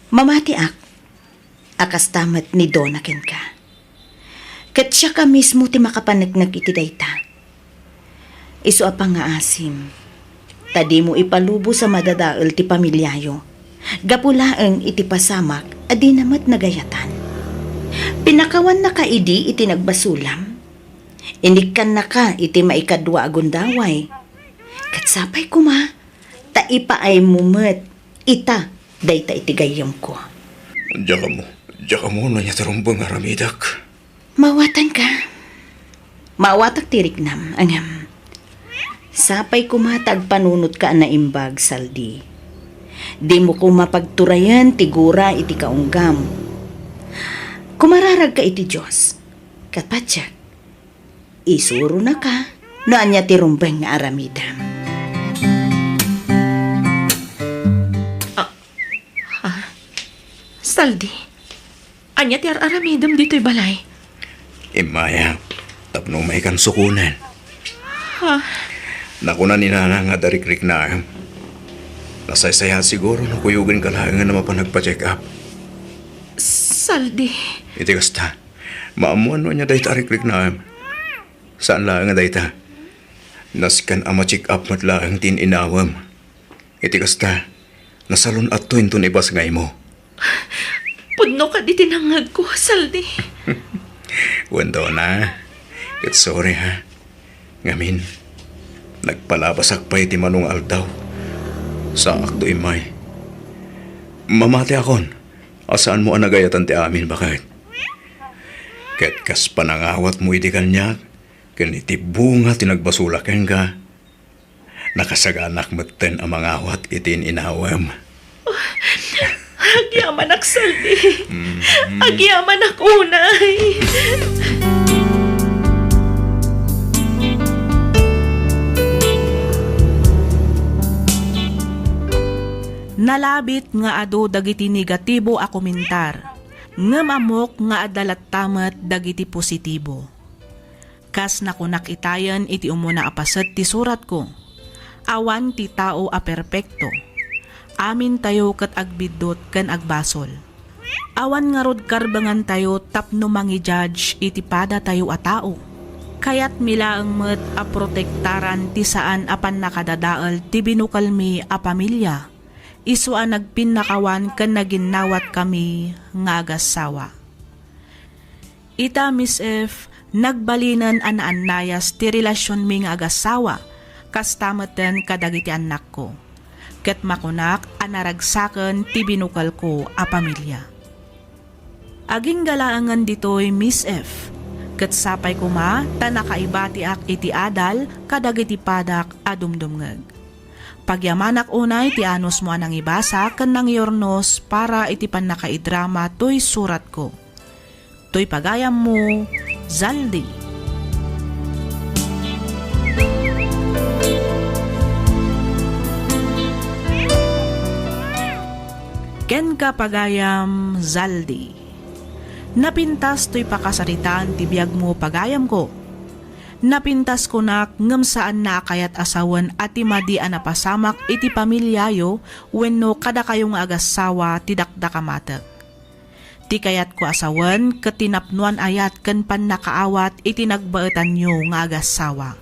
mamatiak a kasta met ni Dona kenka. Ket siaka mismo ti makapaneknek iti dayta. Isu a pangngaasim, ta dimo ipalubos a madadael ti pamiliayo. Gapu laeng iti pasamak a dina met nagayatan. Pinakawannaka idi iti nagbasolam. Inikkannaka iti maikadua a gundaway. Ket sapay koma, ta ipaaymo met ita dayta iti gayyemko. Diak ammo, diak ammo no ania ti rumbeng nga aramidek. Maawatanka. Maawatak ti riknam, ngem sapay koma ta agpanunotka a naimbag, Saldi. Dimo koma pagturayen ti gura iti kaunggam. Kumararagka iti Dios. Ket patiek, isuronaka no ania ti rumbeng nga aramidem. Ah, ah, Saldi, ania ti ar-aramidem ditoy balay? Immayak, tapno umaykan sukonen. Ha? Nakuna ni Nana nga adda rikriknaem. Nasaysayaat siguro no kuyogenka laengen a mapan agpa-check up. Saldi. Iti kasta, maammoan no ania dayta a rikriknaem. Saan laeng a dayta. Nasken a ma-check up met laeng ti in-inawem. Iti kasta, nasalun-atto inton ibasngaymo. Pudno kadi ti nangngegko, Saldi. Wen, Dona. Ket sorry, ha. Ngamin, nagpalabasak pay iti mano nga aldaw. Saakto immay. Mamatiakon a saanmo a nagayatan ti amin, baket. Ket kas panangawatmo idi kaniak, ken iti bunga ti nagbasolak kenka, nakasaganak metten a mangawat iti in-inawem. Agyamanak, Saldi. Mhm. Agyamanak unay. Nalabit nga adu dagiti negatibo a komentar, ngem ammok nga adda latta met dagiti positibo. Kas nakunak itayen iti umuna a paset ti suratko, awan ti tao a perpekto. Amintayo ket agbiddut ken agbasol. Awan ngarud karbengantayo tapno mangi-judge iti padatayo a tao. Kayatmi laeng met a protektaran ti saan a pannakadadael ti binukelmi a pamilia, isu a nagpinnakawan ken naginnawatkami nga agassawa. Ita, Miss F, nagbalinen a naannayas ti relasionmi nga agassawa, kasta metten kadagiti annakko. Ket makunak a naragsaken ti binukelko a pamilia. Agingga laengen ditoy, Miss F, ket sapay koma ta nakaibatiak iti adal kadagiti padak a dumdumngeg. Pagyamanak unay ti anusmo a nangibasa ken nangiurnos para iti pannakaidrama toy suratko. Toy pagayammo, Zaldi. Kenka, pagayam, Zaldi. Napintas toy pakasaritaan ti biagmo, pagayamko. Napintas kunak ngem saanna a kayat a sawen a ti madi a napasamak iti pamiliayo wenno kadakayo nga agassawa ti dakdakamatek. Ti kayatko a sawen ket ti napnoan ayat ken pannakaawat iti nagbaetanyo nga agassawa.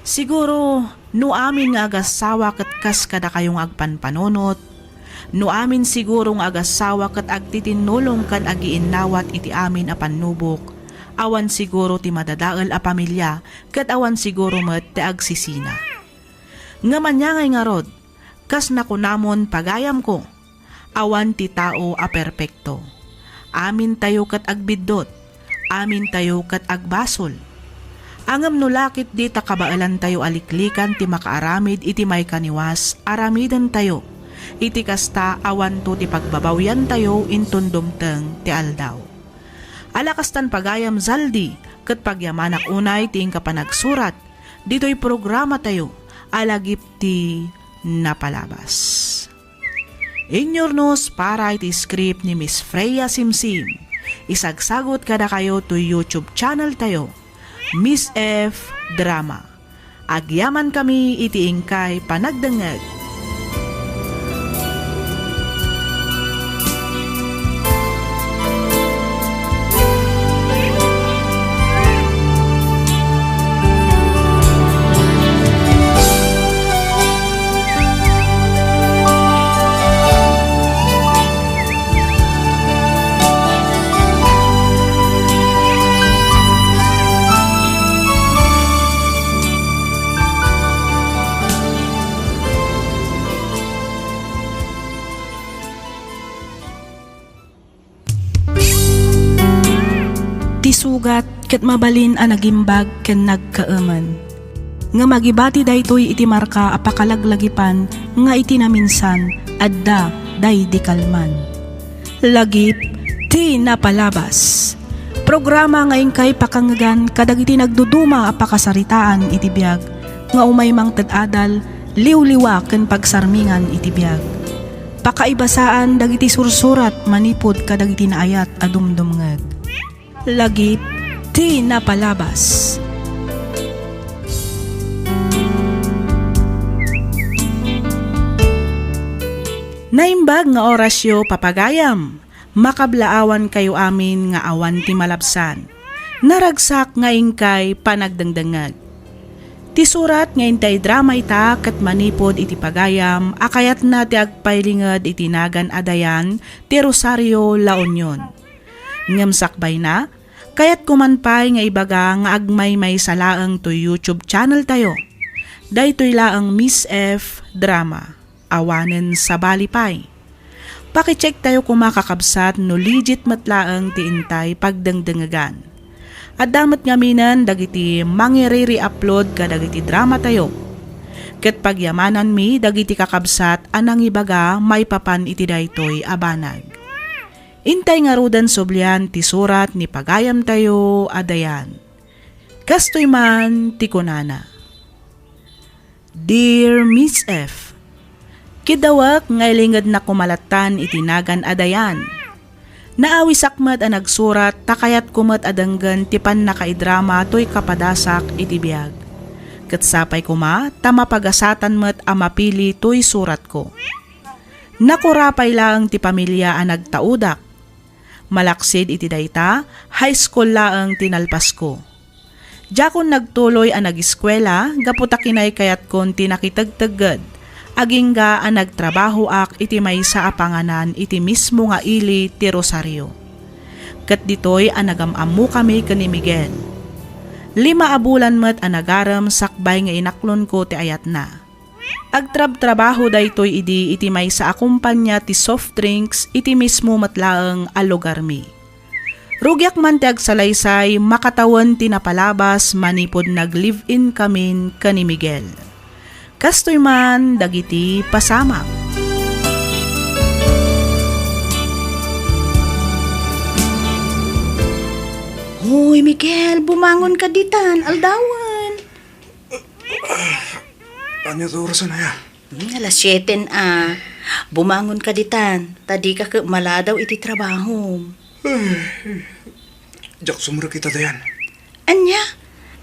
Siguro, no amin nga agassawa ket kas kadakayo nga agpanpanunot, no amin siguro nga agassawa ket agtitinnulong ken agiinnawat iti amin a pannubok, awan siguro ti madadael a pamilia ket awan siguro met ti agsisina. Ngem ania ngay ngarud, kas nakunamon, pagayamko, awan ti tao a perpekto. Amintayo ket agbiddut, amintayo ket agbasol. Ngem no la ketdi ta kabaelantayo a liklikan ti makaaramid iti maikaniwas, aramidentayo. Iti kasta, awanto ti pagbabawiantayo inton dumteng ti aldaw. Ala kastan, pagayam Zaldi, ket pagyamanak unay ti inka panagsurat ditoy programatayo a Lagip ti Napalabas. Inyurnos para iti script ni Miss Freya Simsim. Isagsagut kadakayo toy YouTube channel tayo, Miss F Drama. Agyamankami iti inkay panagdengngeg. Ti sugat ket mabalin a nagimbag ken nagkaemen. Ngem agibati daytoy iti marka a pakalaglagipan nga iti naminsan, adda daydi kalman. Lagip ti napalabas. Programa nga inkay pakangngegan kadagiti nagduduma a pakasaritaan iti biag nga umay mangted adal, liwliwa ken pagsarmingan iti biag. Pakaibasaan dagiti sursurat manipud kadagiti naayat a dumdumngeg. Lagip ti napalabas. Naimbag nga orasyo, papagayam. Makablaawankayo amin nga awan ti malabsan. Naragsak nga inkay panagdengdengngeg. Ti surat nga intay drama ita ket manipud iti pagayam a kayatna ti agpailinged iti nagan a Dayan ti Rosario, La Union. Ngem sakbayna, kayatko man pay nga ibaga nga agmaymaysa laeng toy YouTube channel tayo. Daytoy laeng Miss F Drama. Awanen sabali pay. Pakicheck tayo koma, kakabsat, no legit met laeng ti intay pagdengdengegan. Adda met ngaminen dagiti mangiriri-upload kadagiti drama tayo. Ket pagyamananmi dagiti kakabsat a nangibaga maipapan iti daytoy a banag. Intay ngaruden sublian ti surat ni pagayamtayo a Dayan. Kastoy man ti kunana. Dear Miss F, kidawek nga ilingednak koma lattan iti nagan a Dayan. Naawisak met a nagsurat ta kayatko met a denggen ti pannakaidrama toy kapadasak iti biag. Ket sapay koma ta mapagasatan met a mapili toy suratko. Nakura pay laeng ti pamilia a nagtaudak. Malaksid iti dayta, high school laeng ti nalpasko. Diakon nagtuloy a nagiskuela gapu ta kinaykayatkon ti nakitegtegged, agingga a nagtrabahoak iti maysa a panganan iti mismo nga ili ti Rosario. Ket ditoy a nagam-ammokami ken ni Miguel. Lima a bulan met a nagarem sakbay nga inaklonko ti ayatna. Agtrabtrabaho daytoy idi iti maysa a kompania ti soft drinks iti mismo met laeng a lugarmi. Rugiak man ti agsalaysay makatawen ti napalabas manipud nag-live-in kamin ken ni Miguel. Kastoy man dagiti pasamak. Hoy, Miguel, bumangon ka ditan, aldawen. Ania ti orasen aya? Hmm, alas siete a. Bumangon ka ditan, ta dika ket maladaw iti trabahom. Diak sumrek ita, Dayan. Ania?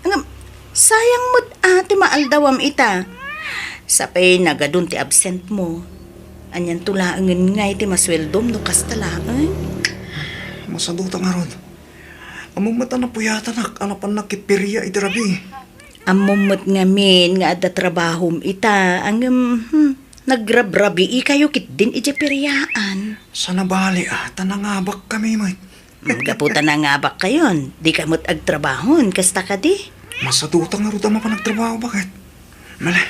Ngem, sayang met a ti maaldawam ita. Sapay nagadun ti absent mo. Anianto laengen ngay ti masueldom no kasta laeng? Masaduta ngarud. Ammom met a napuyatanak a napannak ket feria iti rabii. Ammom met ngamin nga adda trabahom ita, ngem, hmm, nagrabrabii kayo ketdin idiay feriaan. Saan a bali a, ta nangabakkami met. Hmm, gapu ta nangabak kayon, dika met agtrabahon, kasta kadi? Masaduta ngarud a mapan agtrabaho, baket? Mala,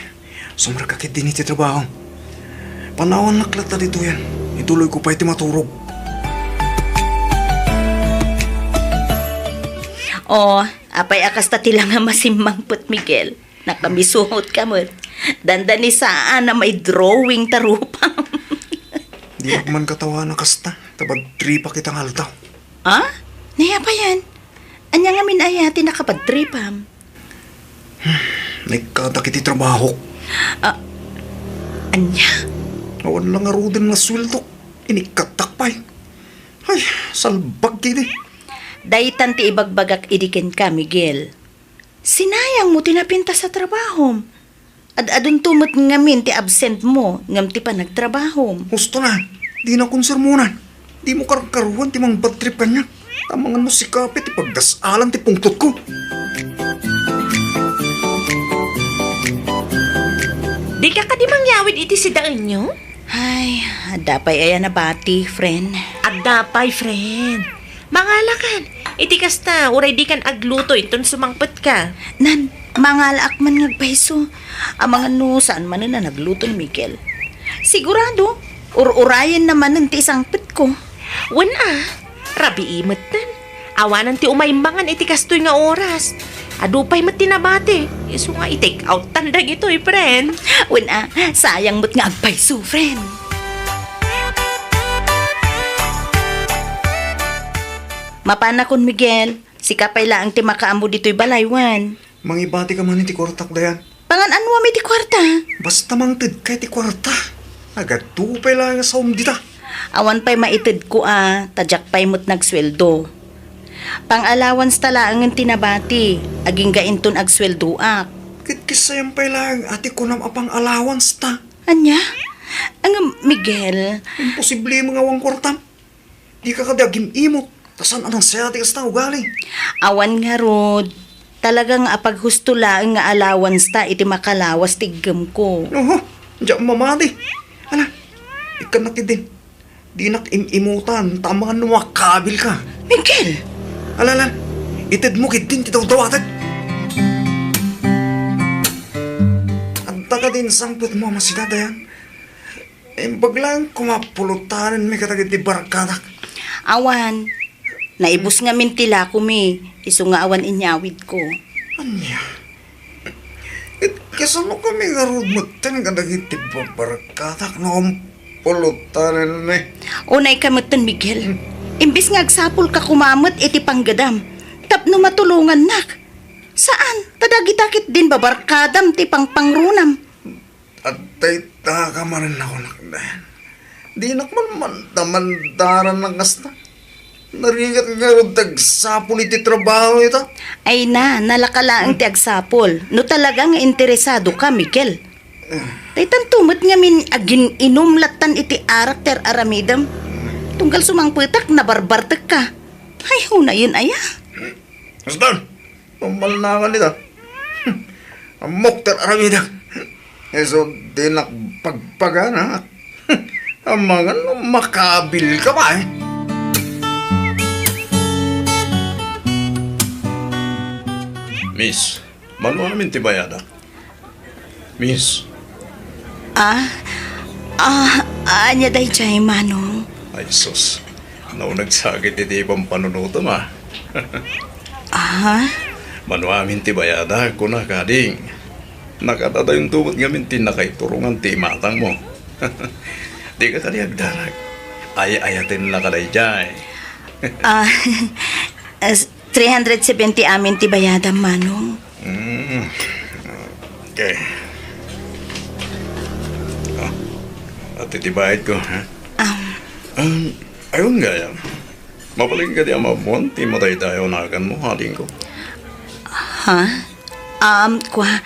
sumrek ka ketdin iti trabaho. Panawannak latta ditoyen. Ituloyko pay ti maturog. O, apay a kasta ti langa masimmangpet, Miguel? Nakamisuot ka met. Dandanisaan a may drawing ta rupam. Diak man katawana kasta, ta bad trip a kita nga aldaw. Ha? Nayapayan? Ania ngamin aya ti nakabadtripam? Naikkatak iti trabahok. Ah, ania? Awan la ngaruden nga sueldok. Inikkatak pay. Ay, salbag idi. Daytan ti ibagbagak idi kenka, Miguel. Sinayang mo ti napintas a trabahom. Ad-adunto met ngamin ti absent mo ngem ti panagtrabahom. Husto na, dina konsermonan. Dimo karkaruan ti mangbadtrip kaniak. Amangan no sika pay ti pagdas-alan ti pungtotko. Dika kadi mangyawid iti sidaenyo? Ay, adda pay aya nabati, friend. Adda pay, friend. Mangalakan. Iti kasta, uray dikan agluto inton sumangpetka. Nan, mangalaak man nga agpayso. Amangan no saan manen a nagluto ni Miguel. Sigurado, ur-urayenna manen ti isangpetko. Wen a, rabii metten. Awanan ti umay mangan iti kastoy nga oras. Adu pay met ti nabati. Isu nga i-take out tan dagitoy, friend. Wen a, sayang met nga agpayso, friend. Mapanakon, Miguel. Sika pay laeng ti makaammo ditoy balay, wen. Mangibatika man iti kuartak, Dayan. Pangan-anuam iti kuarta? Basta mangtedka iti kuarta. Nagadu pay laeng a saom dita. Awan pay maitedko a, ta diak pay met nagsueldo. Pang-allowance ta laengen ti nabati, agingga inton agsueldoak. Ket kasayam pay laeng a ti kunam a pang-allowance ta. Ania? Ngem, Miguel. Imposible nga awan kuartam. Dika kadi agim-imot, ta saan a nagsaya ti kasta nga ugali. Awan ngarud, talaga nga apaghusto laeng nga allowance ta iti makalawas ti iggemko. Oho, diak mamati. Ala, ikkannak idin. Dinak im-imutan, ta amangan no makabilka. Miguel! Ala, ala, itedmo ketdin ti dawdawatag. Adda kadin sangpetmo a masidadayan? Imbag laeng koma pulotanenmi kadagiti barkadak. Awan. Naibus ngamin ti lakomi, isu nga awan inyawidko. Ania? Ket kasano kami ngarud metten kadagiti barkadak no pulotanenmi? Unayka metten, Miguel. Imbes nga agsapulka koma met iti panggadam, tapno matulongannak. Saan, ta dagita ketdin babarkadam ti pangpangrunam. Adtaytaka manen a kunak, Dayan. Dinak man mandamandaran a kasta. Narigat ngarud ti agsapul iti trabaho ita. Ay na, nalaka laeng ti agsapul. No talaga nga interesadoka, Miguel. Daytanto met ngamin agin-inum lattan iti arak ti ar-aramidem. Tunggal sumangpetak, nabarbartekka. Ay, hunayen aya. Basta, Mamalnakan ita. Ammok ti ar-aramidek. Isu dinak pagpagana. Amangan no makabilka pay. Miss, mano amin ti bayadak? Miss. Ah, ah, ania daydiay, Manong? Ay, sus. Nauneg sakit iti pampanunotem, a. Ah? Mano amin ti bayadak, kuna, kading. Nakadadayon to met ngamin ti nakaiturongan ti imatangmo. Dika kadi agdarag. Ay-ayatenna ka daydiay. Ah, as-, Three hundred seventy amin ti bayadam, Manong. Mm. Okay. Ah, ati ti bayad ko, ha? Um. Um, ayun gayam. Mabalin ka di amamon ti madaydayaw nagan mo, ading ko. Ha? Um, kwa,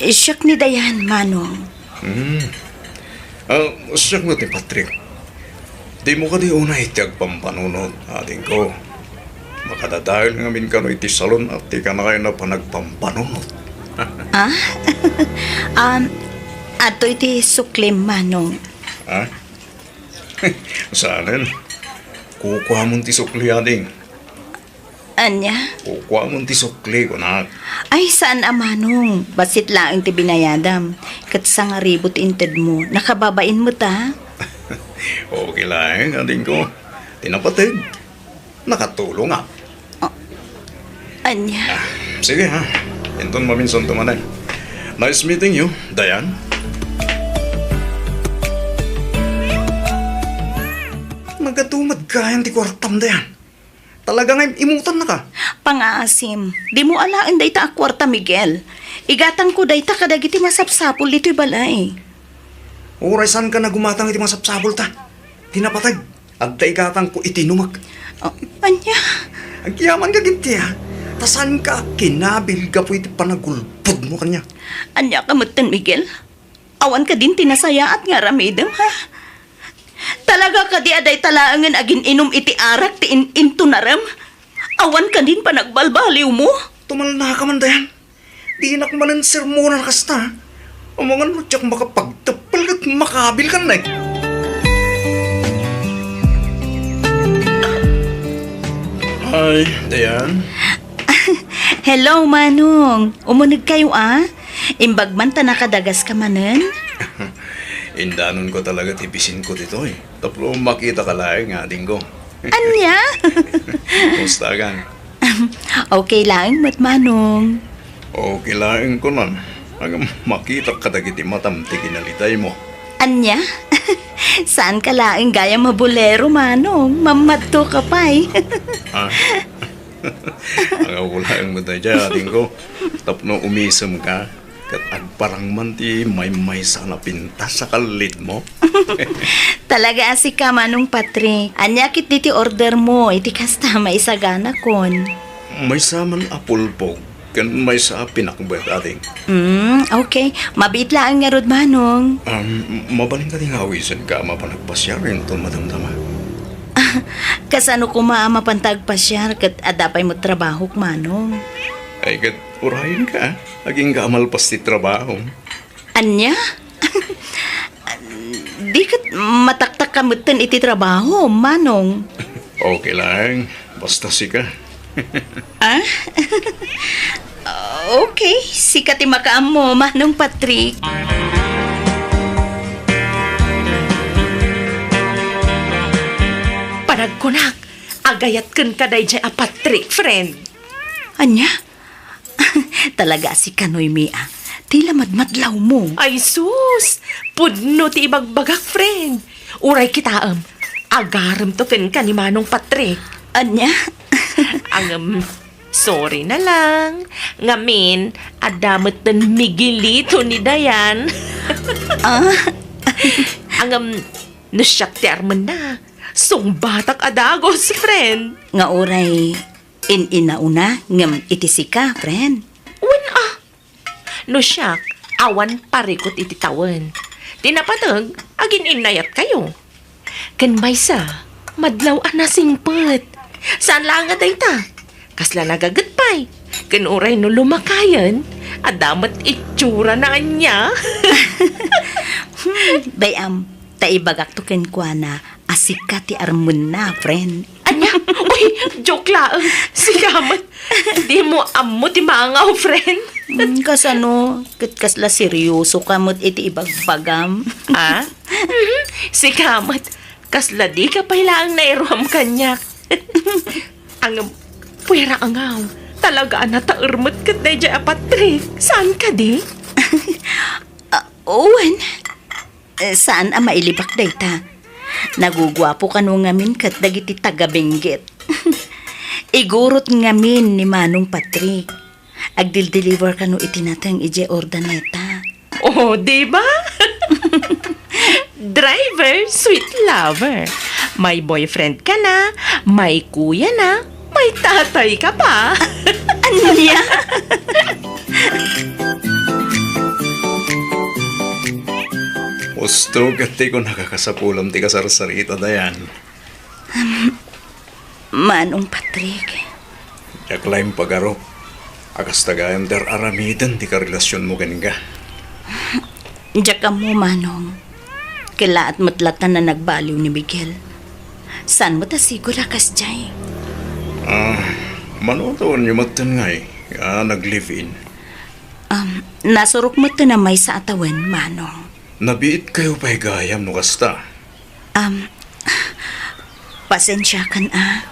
Siak ni Dayan, Manong. Hmm. Ah, siak met ni Patrick. Dimo kadi unay ti agpampanunot, adingko. Makadadael ngamin kano iti salon a ti kanakayna panagpampanunot. Ah? Um, adtoy ti suklim, Manong. Ha? Saanen? Kukuamon ti sukli, ading. Ania? Kukuamon ti sukli, kunak. Ay, saan a, Manong. Bassit laeng ti binayadam. Ket sangaribu ti intedmo. Nakababain met, a. Okay laeng, adingko. Ti napateg, nakatulongak. Oh. Ania? Ah, sige, ha. Inton maminsanto manen. Nice meeting you, Dayan. Nagatumed kayan ti kuartam, Dayan. Talaga nga im-, imutannaka. Pangaasim, dimo alaen dayta a kuarta, Miguel. Igatangko dayta kadagiti masapsapul ditoy balay. Uray saanka nga gumatang iti masapsapulta. Ti napateg, adda igatangko iti inumek. Oh, ania? Agyamanka ketdi, a. Ta saanka a kinabil gapu iti panagulbodmo kaniak. Ania ka metten, Miguel? Awan kadin ti nasayaat nga aramidem, ha? Talaga kadi a dayta laengen agin-inum iti arak ti in-, intunarem? Awan kadin panagbalbaliwmo? Tumalnaka man, Dayan. Dinak manen sermonan a kasta. Amangan no diak makapagteppel ket makabil ken nay. Ay, Dayan. Hello, Manong. Umunegkayo, a? Imbag man ta nakadagaska manen? Indanonko talaga ti bisinko ditoy. Tapno makitaka laeng nga adingko. Ania? Kumusta kan? Okay laeng met, Manong. Okay laeng kunan. Ngem makitak kadagiti matam ti kinalitaymo. Ania? Saanka laeng gayam a bolero, Manong. Mammadtoka pay. Ah. Ania laeng met daydiay, adingko. Tapno umisemka. Ket agparang man ti maymaysa a napintas a kallidmo. Talaga a sika, Manong Patrick. Ania ketdi ti ordermo iti kasta a maisaganakon? Maysa man a pulpog ken maysa a pinakbet, ading. Mm, okay. Mabiit laeng ngarud, Manong. Um, mabalin kadi nga awisenka a mapan agpasiar inton madamdama? Kasano koma a mapanta agpasiar ket adda pay met trabahok, Manong? Ay, ket urayenka, agingga a malpas ti trabaho. Ania? Di ket mataktak ka metten iti trabaho, Manong. Okay lang, basta sika. Ah? Okay, sika ti makaammo, Manong Patrick. Panagkunak, agayat kenka daydiay a Patrick, friend. Ania? Talaga a sika, Noemi, a. Ti la madmadlawmo. Ay sus! Pudno ti ibagbagak, friend. Uray kitaem, agaremto kenka ni Manong Patrick. Ania? Ngem, sorry na lang. Ngamin, adda metten Miguelito ni Dayan. Ah? Ngem, no siak ti armenna, sungbatak a dagus, friend. Nga uray, in-inauna ngem iti sika, friend. Wen a. No siak, awan parikut iti tawen. Ti napateg, agin-innayatkayo. Ken maysa, madlaw a nasingpet. Saan laeng a dayta. Kasla nagaget pay. Ken uray no lumakayen, adda met itsurana ania. Hmm, bay-am, ta ibagakto kenkuana a sika ti armenna, friend. Ania? Uy, joke laeng. Sika met. Dimo ammo ti mangaw, friend. Hmm, kasano? Ket kasla serioso ka met iti ibagbagam. Ah? Mhm. Sika met. Kasla di ka pay laeng nairuam kaniak. Ngem, puera a ngaw. Talaga a nataer met ket daydiay a Patrick. Saan kadi? Ah, wen. Eh, saan a mailibak dayta. Naguguapo kano ngamin ket dagiti taga-Benguet. Igurot ngamin ni Manong Patrick. Agdildeliver kano iti nateng idiay Urdaneta. Oh, di ba? Driver, sweet lover. May boyfriend ka na, may kuya na, may tatay ka pa. Ania? Husto ket ti kunaka kasapulam ti kasarsarita, Dayan. Manong Patrick. Diak laeng pagarup a kasta gayam ti ar-aramiden ti karelasionmo kenka. Diak ammo, Manong. Kellaat met latta a nagbaliw ni Miguel. Saan met a sigud a kasdiay? Ah, mano a tawenyo metten ngay a nag-live-in? Um, nasurok metten a maysa a tawen, Manong. Nabiitkayo pay gayam no kasta. Um, pasensiakan a.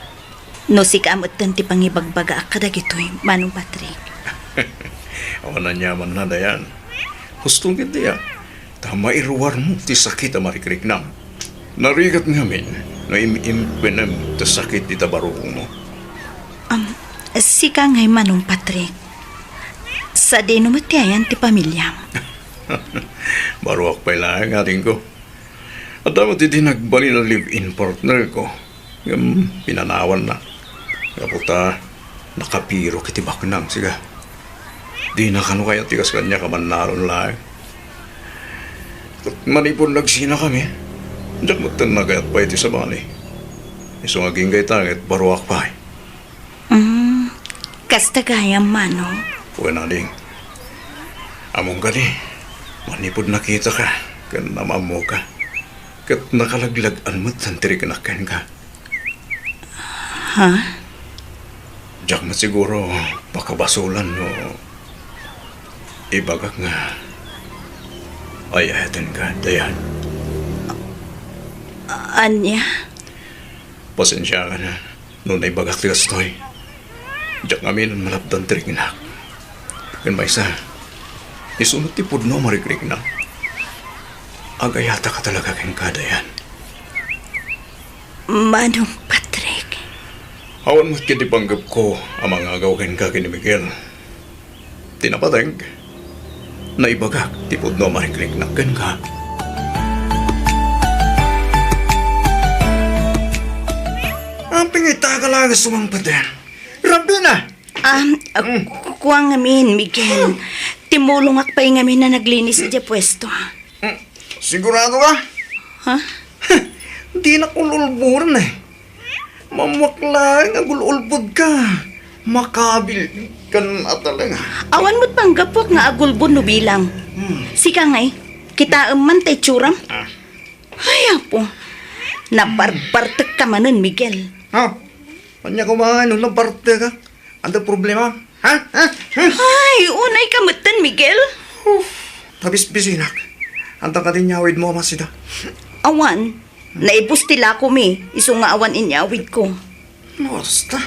No sika a metten ti pangibagbagaak kadagitoy, Manong Patrick. Awan aniamanna, Dayan. Husto ketdi a. Ta mairuarmo ti sakit a marikriknam. Narigat ngamin no im-impenem ti sakit ita barukongmo. Um, sika ngay, Manong Patrick. Sadino met ti ayan ti pamiliam? Baruak pay laeng, adingko. Adda met idi nagbalin a live-in partner ko, ngem pinanawanna. Gapu ta, nakabirok iti baknang, sika. Dina kano kayat ti kas kaniak a mannalon laeng. Ket manipud nagsinakami, diak metten nagayat pay iti sabali. Isu nga agingga ita ket baruak pay. Mm, kasta gayam, Manong. Wen, ading. Ammom kadi, manipud nakitaka ken naammoka, ket nakalaglag-an metten ti riknak kenka. Ha? Diak met siguro pakabasolan no ibagak nga ay-ayatenka, Dayan. Ania? Pasensiakan no naibagak ti kastoy. Diak ngamin malapdan ti riknak. Ken maysa, isu met ti pudno a marikriknak. Agayataka talaga kenka, Dayan. Manong Patrick. Awan met ketdi panggepko a mangagaw kenka ken ni Miguel. Ti napateg, naibagak ti pudno a marikriknak kenka. Apay nga ita ka laeng a sumangpet? Rabina! Ah, ah, ku-, kua ngamin, Miguel. Timulongak pay ngamin a naglinis idiay puesto. Mm, sigurado ka? Ha? Dinak ul-ulboden, eh. Mammuak laeng a gul-ulbodka. Makabil kan ataleng. Awan met panggapuak nga agulbod no bilang. Hmm. Sika ngay, kitaem man ta itsuram. Ah. Ay, apo. Nabarbartek ka manen, Miguel. Ha? Ania koma no nabartek ka? Adda problema? Ha? Ha? Ha? Ay, unay ka metten, Miguel. Uf, tabisbisinak. Anta kadi inyawidmo a masida? Awan. Naibus ti lakomi, isu nga awan inyawidko. Basta,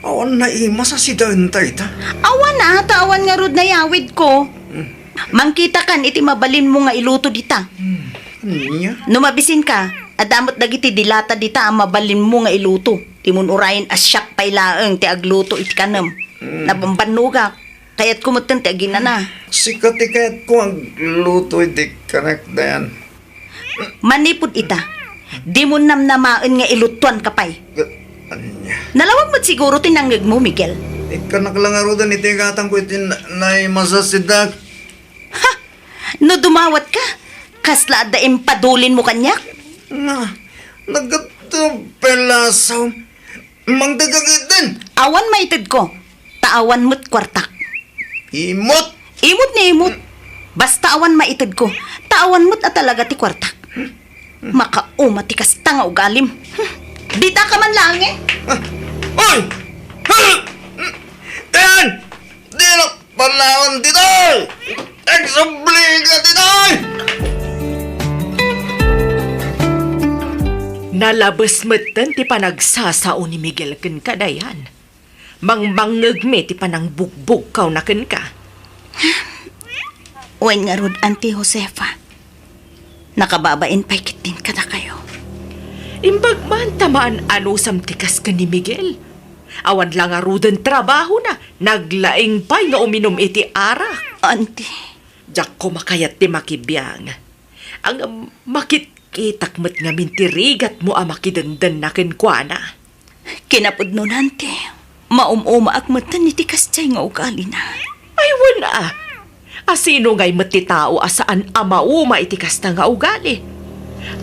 awan naimas a sidaenta ita. Awan a, ta awan ngarud nayawidko. Hmm. Mangkitakan iti mabalinmo nga iluto dita. Hmm. Ania? No mabisinka, adda met dagiti dilata dita a mabalinmo nga iluto. Ti mun-urayen a siak pay laeng ti agluto iti kanem. Hmm. Nabambannogak. Kayatko metten ti aginana. Sika ti kayatko agluto iti kanek, Dayan. Manipud ita, dimon namnamaen nga iluttuanka pay. Ania? Nalawag met siguro ti nangngegmo, Miguel. Ikkanak la ngaruden iti gatangko iti na-, naimas a sidak. Ha? No dumawatka, kasla adda impadulinmo kaniak? Nga, naggatta pelasaw. Mangdegdeg iden. Awan maitedko, ta awan met kuartak. Imot! Imot nga imot. Basta awan maitedko, ta awan met a talaga ti kuartak. Makauma ti kasta nga ugalim. Dita ka man laeng, eh. Ah! Oy! Ten! Dina Panawan ditoy! Agsubli ka ditoy! Nalabes metten ti panagsasao ni Miguel kenka, Dayan. Mangbangngegmi ti panangbugbugkawna kenka. Wen ngarud, Auntie Josefa. Nakababain pay ketdin kadakayo. Imbag man ta maan-anusam ti kas ken ni Miguel. Awan la ngaruden trabahona, naglaing pay nga uminum iti arak. Auntie. Diak koma kayat ti makibiang. Ngem makitkitak met ngamin ti rigatmo a makidendenna kenkuana. Kinapudnona, Auntie, maum-umaak metten iti kasdiay nga ugalina. Ay, wen a. A sino ngay met ti tao a saan a mauma iti kasta nga ugali?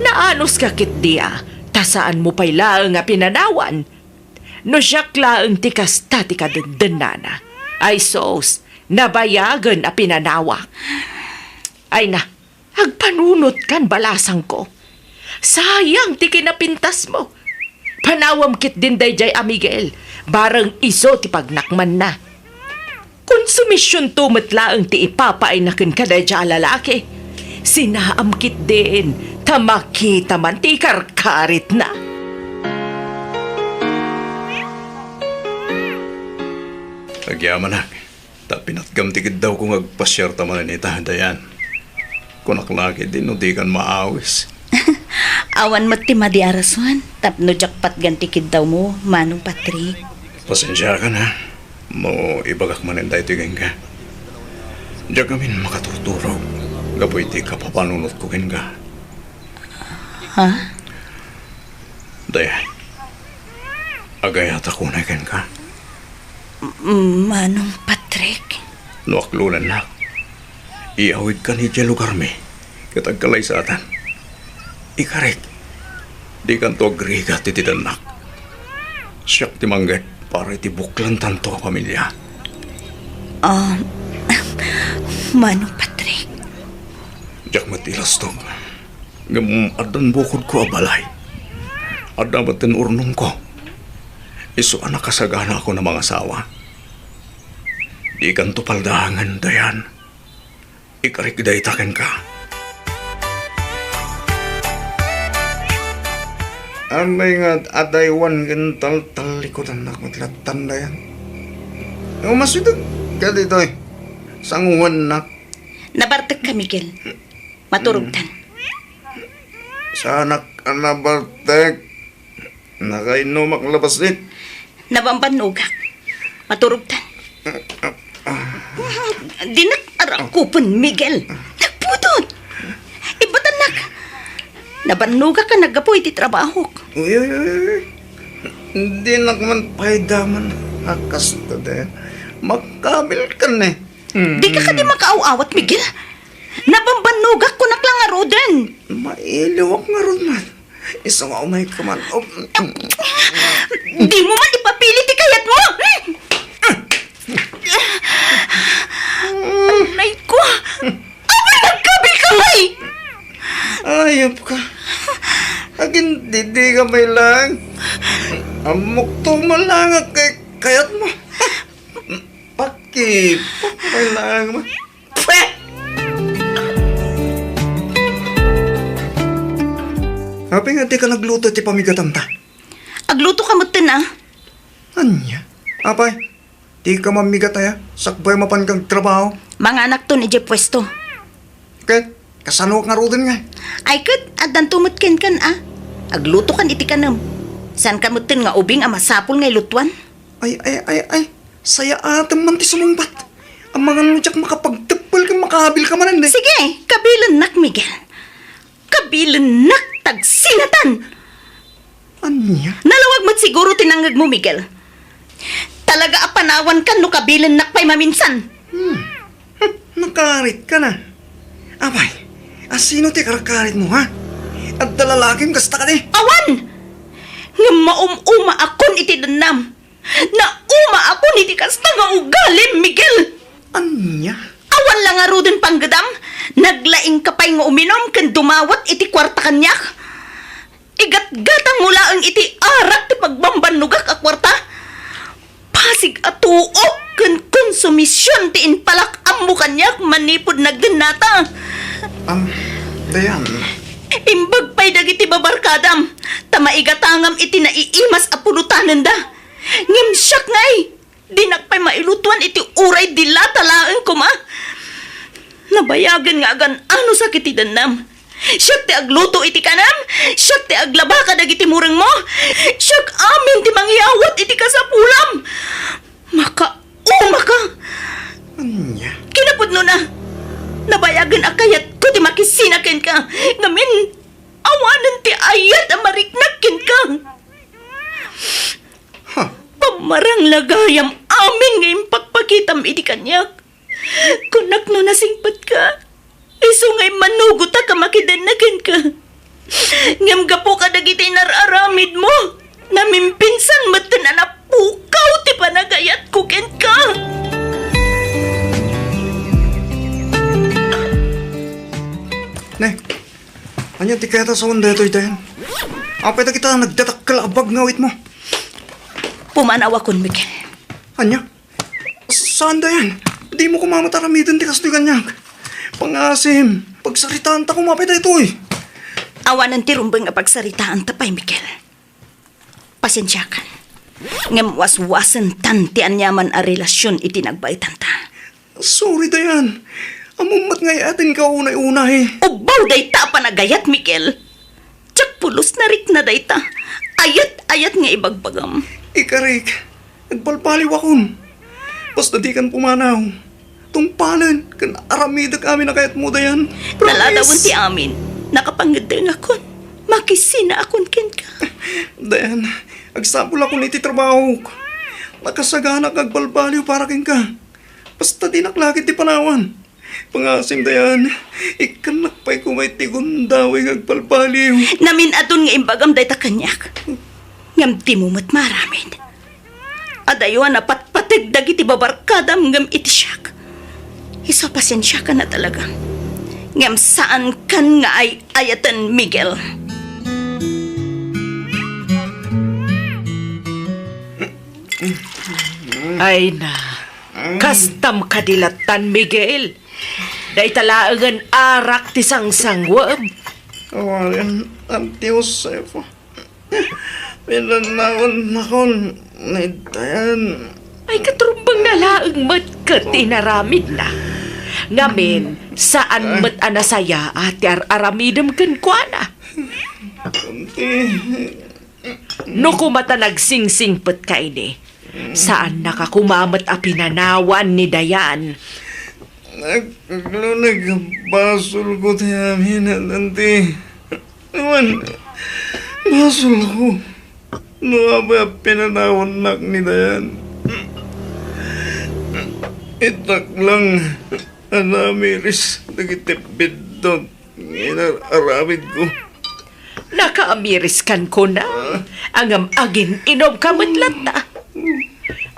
Naanuska ketdi a, ta saanmo pay laeng a pinanawan. No siak laeng ti kasta ti kadendennana, ay sus, nabayagen a pinanawak. Ay na, agpanunotkan, balasangko. Sayang ti kinapintasmo. Panawam ketdin daydiay a Miguel, bareng isu ti pagnakmanna. Konsumisionto met laeng ti ipapaayna kenka daydiay a lalaki. Sinaam ketdin, ta makita man ti ikarkaritna. Agyamanak, ta pinatgam ti kiddawko nga agpasiarta manen ita, Dayan. Kunak la ketdi no dikan maawis. Awan met ti madi a rason tapno diak patgan ti kiddawmo, Manong Patrick. Pasensiakan, ha, no ibagak manen daytoy kenka. Diak ngamin makaturturog gapu iti kapapanunotko kenka. Ha? Dayan, agayatak unay kenka. Manong Patrick. No aklonennak, iyawidkan idiay lugarmi ket agkalaysatan. Ikarik, dikanto agrigat iti dannak. Siak ti mangngeg para iti buklantanto a pamilia. Ah, Manong Patrick. Diak met ilastog. Ngem addan bukodko a balay. Adda met ti urnongko. Isu a nakasaganaakon a mangasawa. Dikanto paldaangen, Dayan. Ikarik dayta kenka. Apay nga adaywan ken taltallikudannak met lattan, Dayan? Umasideg ka ditoy. Sanguannak. Nabartek ka, Miguel. Maturogtan. Saanak a nabartek. Nakainnomak la bassit. Nabambannogak. Maturogtan. Dinak arakupen, Miguel. Nagpudot. Ibatannak. Nabannogak a naggapu iti trabahok. Uy, uy, uy, uy. Dinak man pay damag a kasta, Dayan. Makabilkan, eh. Hmm. Dika kadi makaaw-awat, Miguel? Nabambannogak, kunak la ngaruden. Mailiwak ngarud man. Isu nga umayka man. Oh, mm. Dimo man ipapili ti kayatmo. Anay ko. Apay nagkabilka, ay! Ayop ka. Agindidika pay laeng. Ammokto man laeng a kay-, kayatmo. Pakita pay laeng man. Pwet! Apay nga dika nagluto iti pamigatanta? Aglutoka metten, a. Ania? Apay, dika mammigat aya, sakbay mapanka agtrabaho? Manganakton idiay puesto. Ket, kasanoak ngaruden ngay? Ay ket, addanto met kenkan, a. Aglutokan iti kanem. Saanka metten nga ubing a masapul nga ilutoan? Ay, ay, ay, ay. Sayaatem man ti sumungbat. Amangan no diak makapagteppel ken makaabilka manen, eh. Sige, kabilennak, Miguel. Kabilennak, tagsinatan! Ania? Nalawag met siguro ti nangngegmo, Miguel. Talaga a panawankan no kabilennak pay maminsan. Hmm. Hmm, nakaritka na. Apay, asino ti karkaritmo, ha? Adda lalakim kasta kadi? Awan! Ngem maum-umaakon iti dennam. Naumaakon iti kasta nga ugalim, Miguel! Ania? Awan la ngaruden panggedam, naglaingka pay nga uminum ken dumawat iti kuarta kaniak. Igatgatangmo laeng iti arak ti pagbambannogak a kuarta. Pasig a tuok ken konsumision ti impalak-ammo kaniak manipud nagdennata. Am, Dayan. Imbag pay dagiti babarkadam, ta maigatangam iti naiimas a pulotanenda. Ngem siak ngay, dinak pay mailutuan iti uray dilata laeng koma. Nabayagen nga agan-ano sakit ti dennam. Siak ti agluto iti kanam, siak ti aglaba kadagiti murengmo, siak amin ti mangyawat iti kasapulam. Makaumaka! Ania? Kinapudnona, nabayagen a kayatko ti makisina kenka, ngamin, awanen ti ayat a mariknak kenka. Ha? Pammarang la gayam amin nga impakpakitam idi kaniak. Kunak no nasingpetka, isu nga immanugotak a makidenna kenka. Ngem gapu kadagiti inar-aramidmo, namimpinsan metten a napukaw ti panagayatko kenka. Ne, ania ti kayatmo a sawen daytoy, Dayan? Apay dagita nagdadakkel a bag nga awitmo? Pumanawakon, Miguel. Ania? Saan, Dayan? Dimo koma met aramiden ti kastoy kaniak. Pangasim, pagsaritaanta koma pay daytoy. Awanen ti rumbeng a pagsaritaanta pay, Miguel. Pasensiakan. Ngem waswasentan ti aniaman a relasion iti nagbaetanta. Sorry, Dayan. Ammom met nga ayatenka unay-unay. Ubbaw dayta a panagayat, Miguel. Diak pulos narikna dayta. Ayat-ayat nga ibagbagam. Ikarik, agbalbaliwakon. Basta dikan pumanaw. Tungpalen ken aramidek amin a kayatmo, Dayan. Promise. Naladawen ti amin. Nakapangeddengakon. Makisinaakon kenka. Dayan, agsapulakon iti trabahok. ta kasaganak nga agbalbaliw para kenka. Basta dinak lakit ti panawan. Pangasim, Dayan, ikkannak pay koma iti gundaway nga agbalbaliw. Namin-aton nga imbagam dayta kaniak. Ngem dimo met maaramid. Adayo a napatpateg dagiti babarkadam ngem iti siak. Isu a pasensiakan a talaga. Ngem saankan nga ay-ayaten, Miguel. Ay na, kastam kadi lattan, Miguel. Dayta laengen arak ti sangsanguem. Awanen, Auntie Josefa. Pinanawannakon ni Dayan. Ay, katrumbeng na laeng met ket inaramidna. Ngamin, saan met a nasayaat ti ar-aramidem kenkuana. Kunti. No koma ta nagsingsingpetka ini, saannaka koma met a pinanawan ni Dayan. Nag-, nagluneg a basolko ti amin, Auntie. Wen, basolko no apay a pinanawannak ni Dayan. Itak lang a namiris dagiti biddut nga inar-aramidko. Nakaamiriskan kuna, ngem agin-inumka met latta.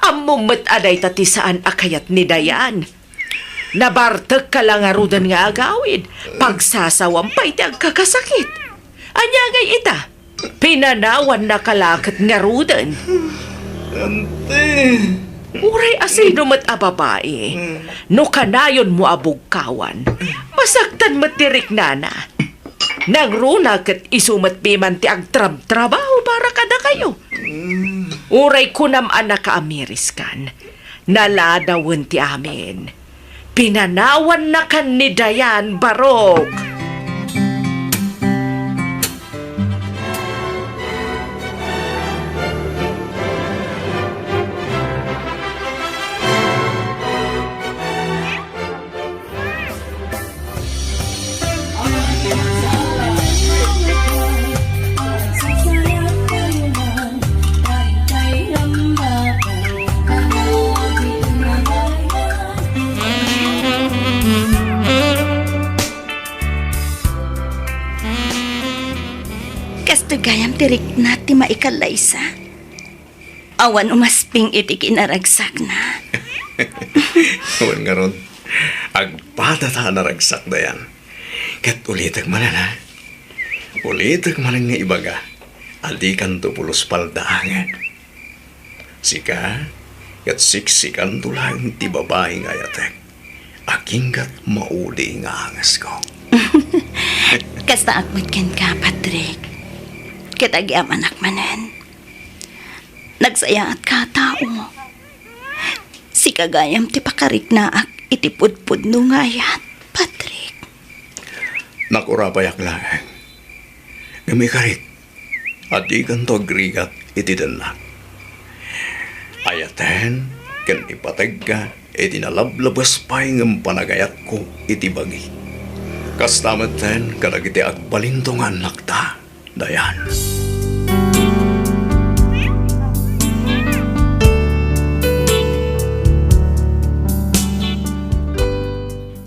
Ammom met a dayta ti saan a kayat ni Dayan. Nabartekka la ngaruden nga agawid, pagsasawam pay ti agkakasakit. Ania ngay ita? Pinanawannaka la ket ngaruden. Auntie. Uray asino met a babai, no kanayonmo a bugkawan, masaktan met ti riknana. Nangruna ket isu met piman ti agtrabtrabaho para kadakayo. Uray kunam a nakaamiriskan, naladawen ti amin. Pinanawannakan ni Dayan, barok. Kastoy gayam ti rikna ti maikallaysa. Awan umasping iti kinaragsakna. Wen ngarud, agpadata a naragsak, Dayan. Ket ulitek manen, a. Ulitek manen nga ibaga a dikanto pulos paldaangen. Sika, ket siksikanto laeng ti babai nga ayatek. Aginggat maudi nga angesko. Kastaak met kenka, Patrick. Ket agyamanak manen. Nagsayaatka a tao. Sika gayam ti pakariknaak iti pudpudno nga ayat, Patrick. Nakurapayak laeng. Ngem ikarik a dikanto agrigat iti dennak. Ayaten ken ipategka iti nalablabes pay ngem panagayatko iti bagi. Kasta metten kadagiti agbalinto nga annakta. Dayan.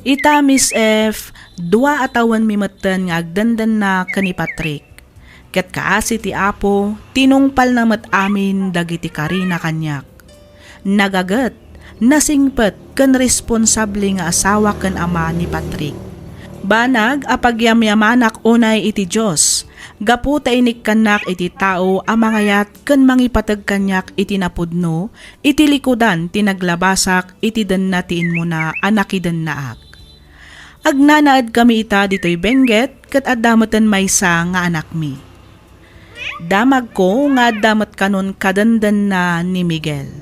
Ita, Miss F, dua a tawenmi metten nga agdendenna ken ni Patrick. Ket kaasi ti Apo, tinungpalna met amin dagiti karina kaniak. Nagaget, nasingpet, ken responsable nga asawa ken ama ni Patrick. Banag a pagyamyamanak unay iti Dios, gapu ta inikkannak iti tao a mangayat ken mangipateg kaniak iti napudno iti likudan ti naglabasak iti denna ti immuna a nakidennaak. Agnanaedkami ita ditoy Benguet ket adda meten maysa nga anakmi. Damagko nga adda met kanon kadendenna ni Miguel.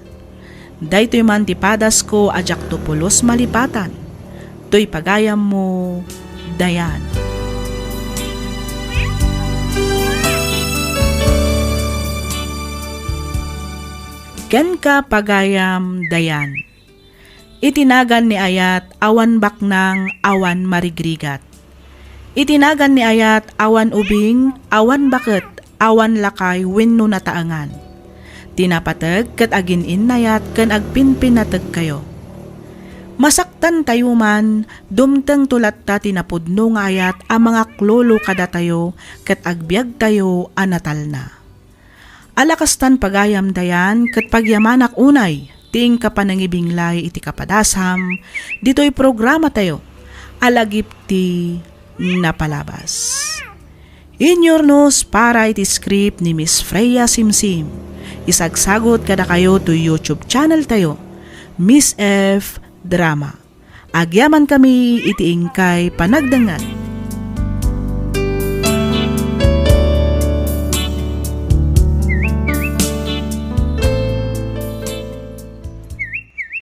Daytoy man ti padasko a diakto pulos malipatan. Toy pagayammo, Dayan. Kenka, pagayam, Dayan. Iti nagan ni ayat, awan baknang, awan marigrigat. Iti nagan ni ayat, awan ubing, awan baket, awan lakay wenno nataengan. Ti napateg ket agin-innayat ken agpinpinategkayo. Masaktantayo man, dumtengto latta ti napudno nga ayat a mangaklolo kadatayo ket agbiagtayo a natalna. Ala kastan pagayam dayan ket pagyamanak unay ti inka panangibinglay iti kapadasam ditoy programatayo a lagip ti napalabas. Inyurnos para iti script ni Miss Freya Simsim. Isagsagot kadakayo to YouTube channel tayo, Miss F Drama. Agyaman kami iti inkay panagdengngeg.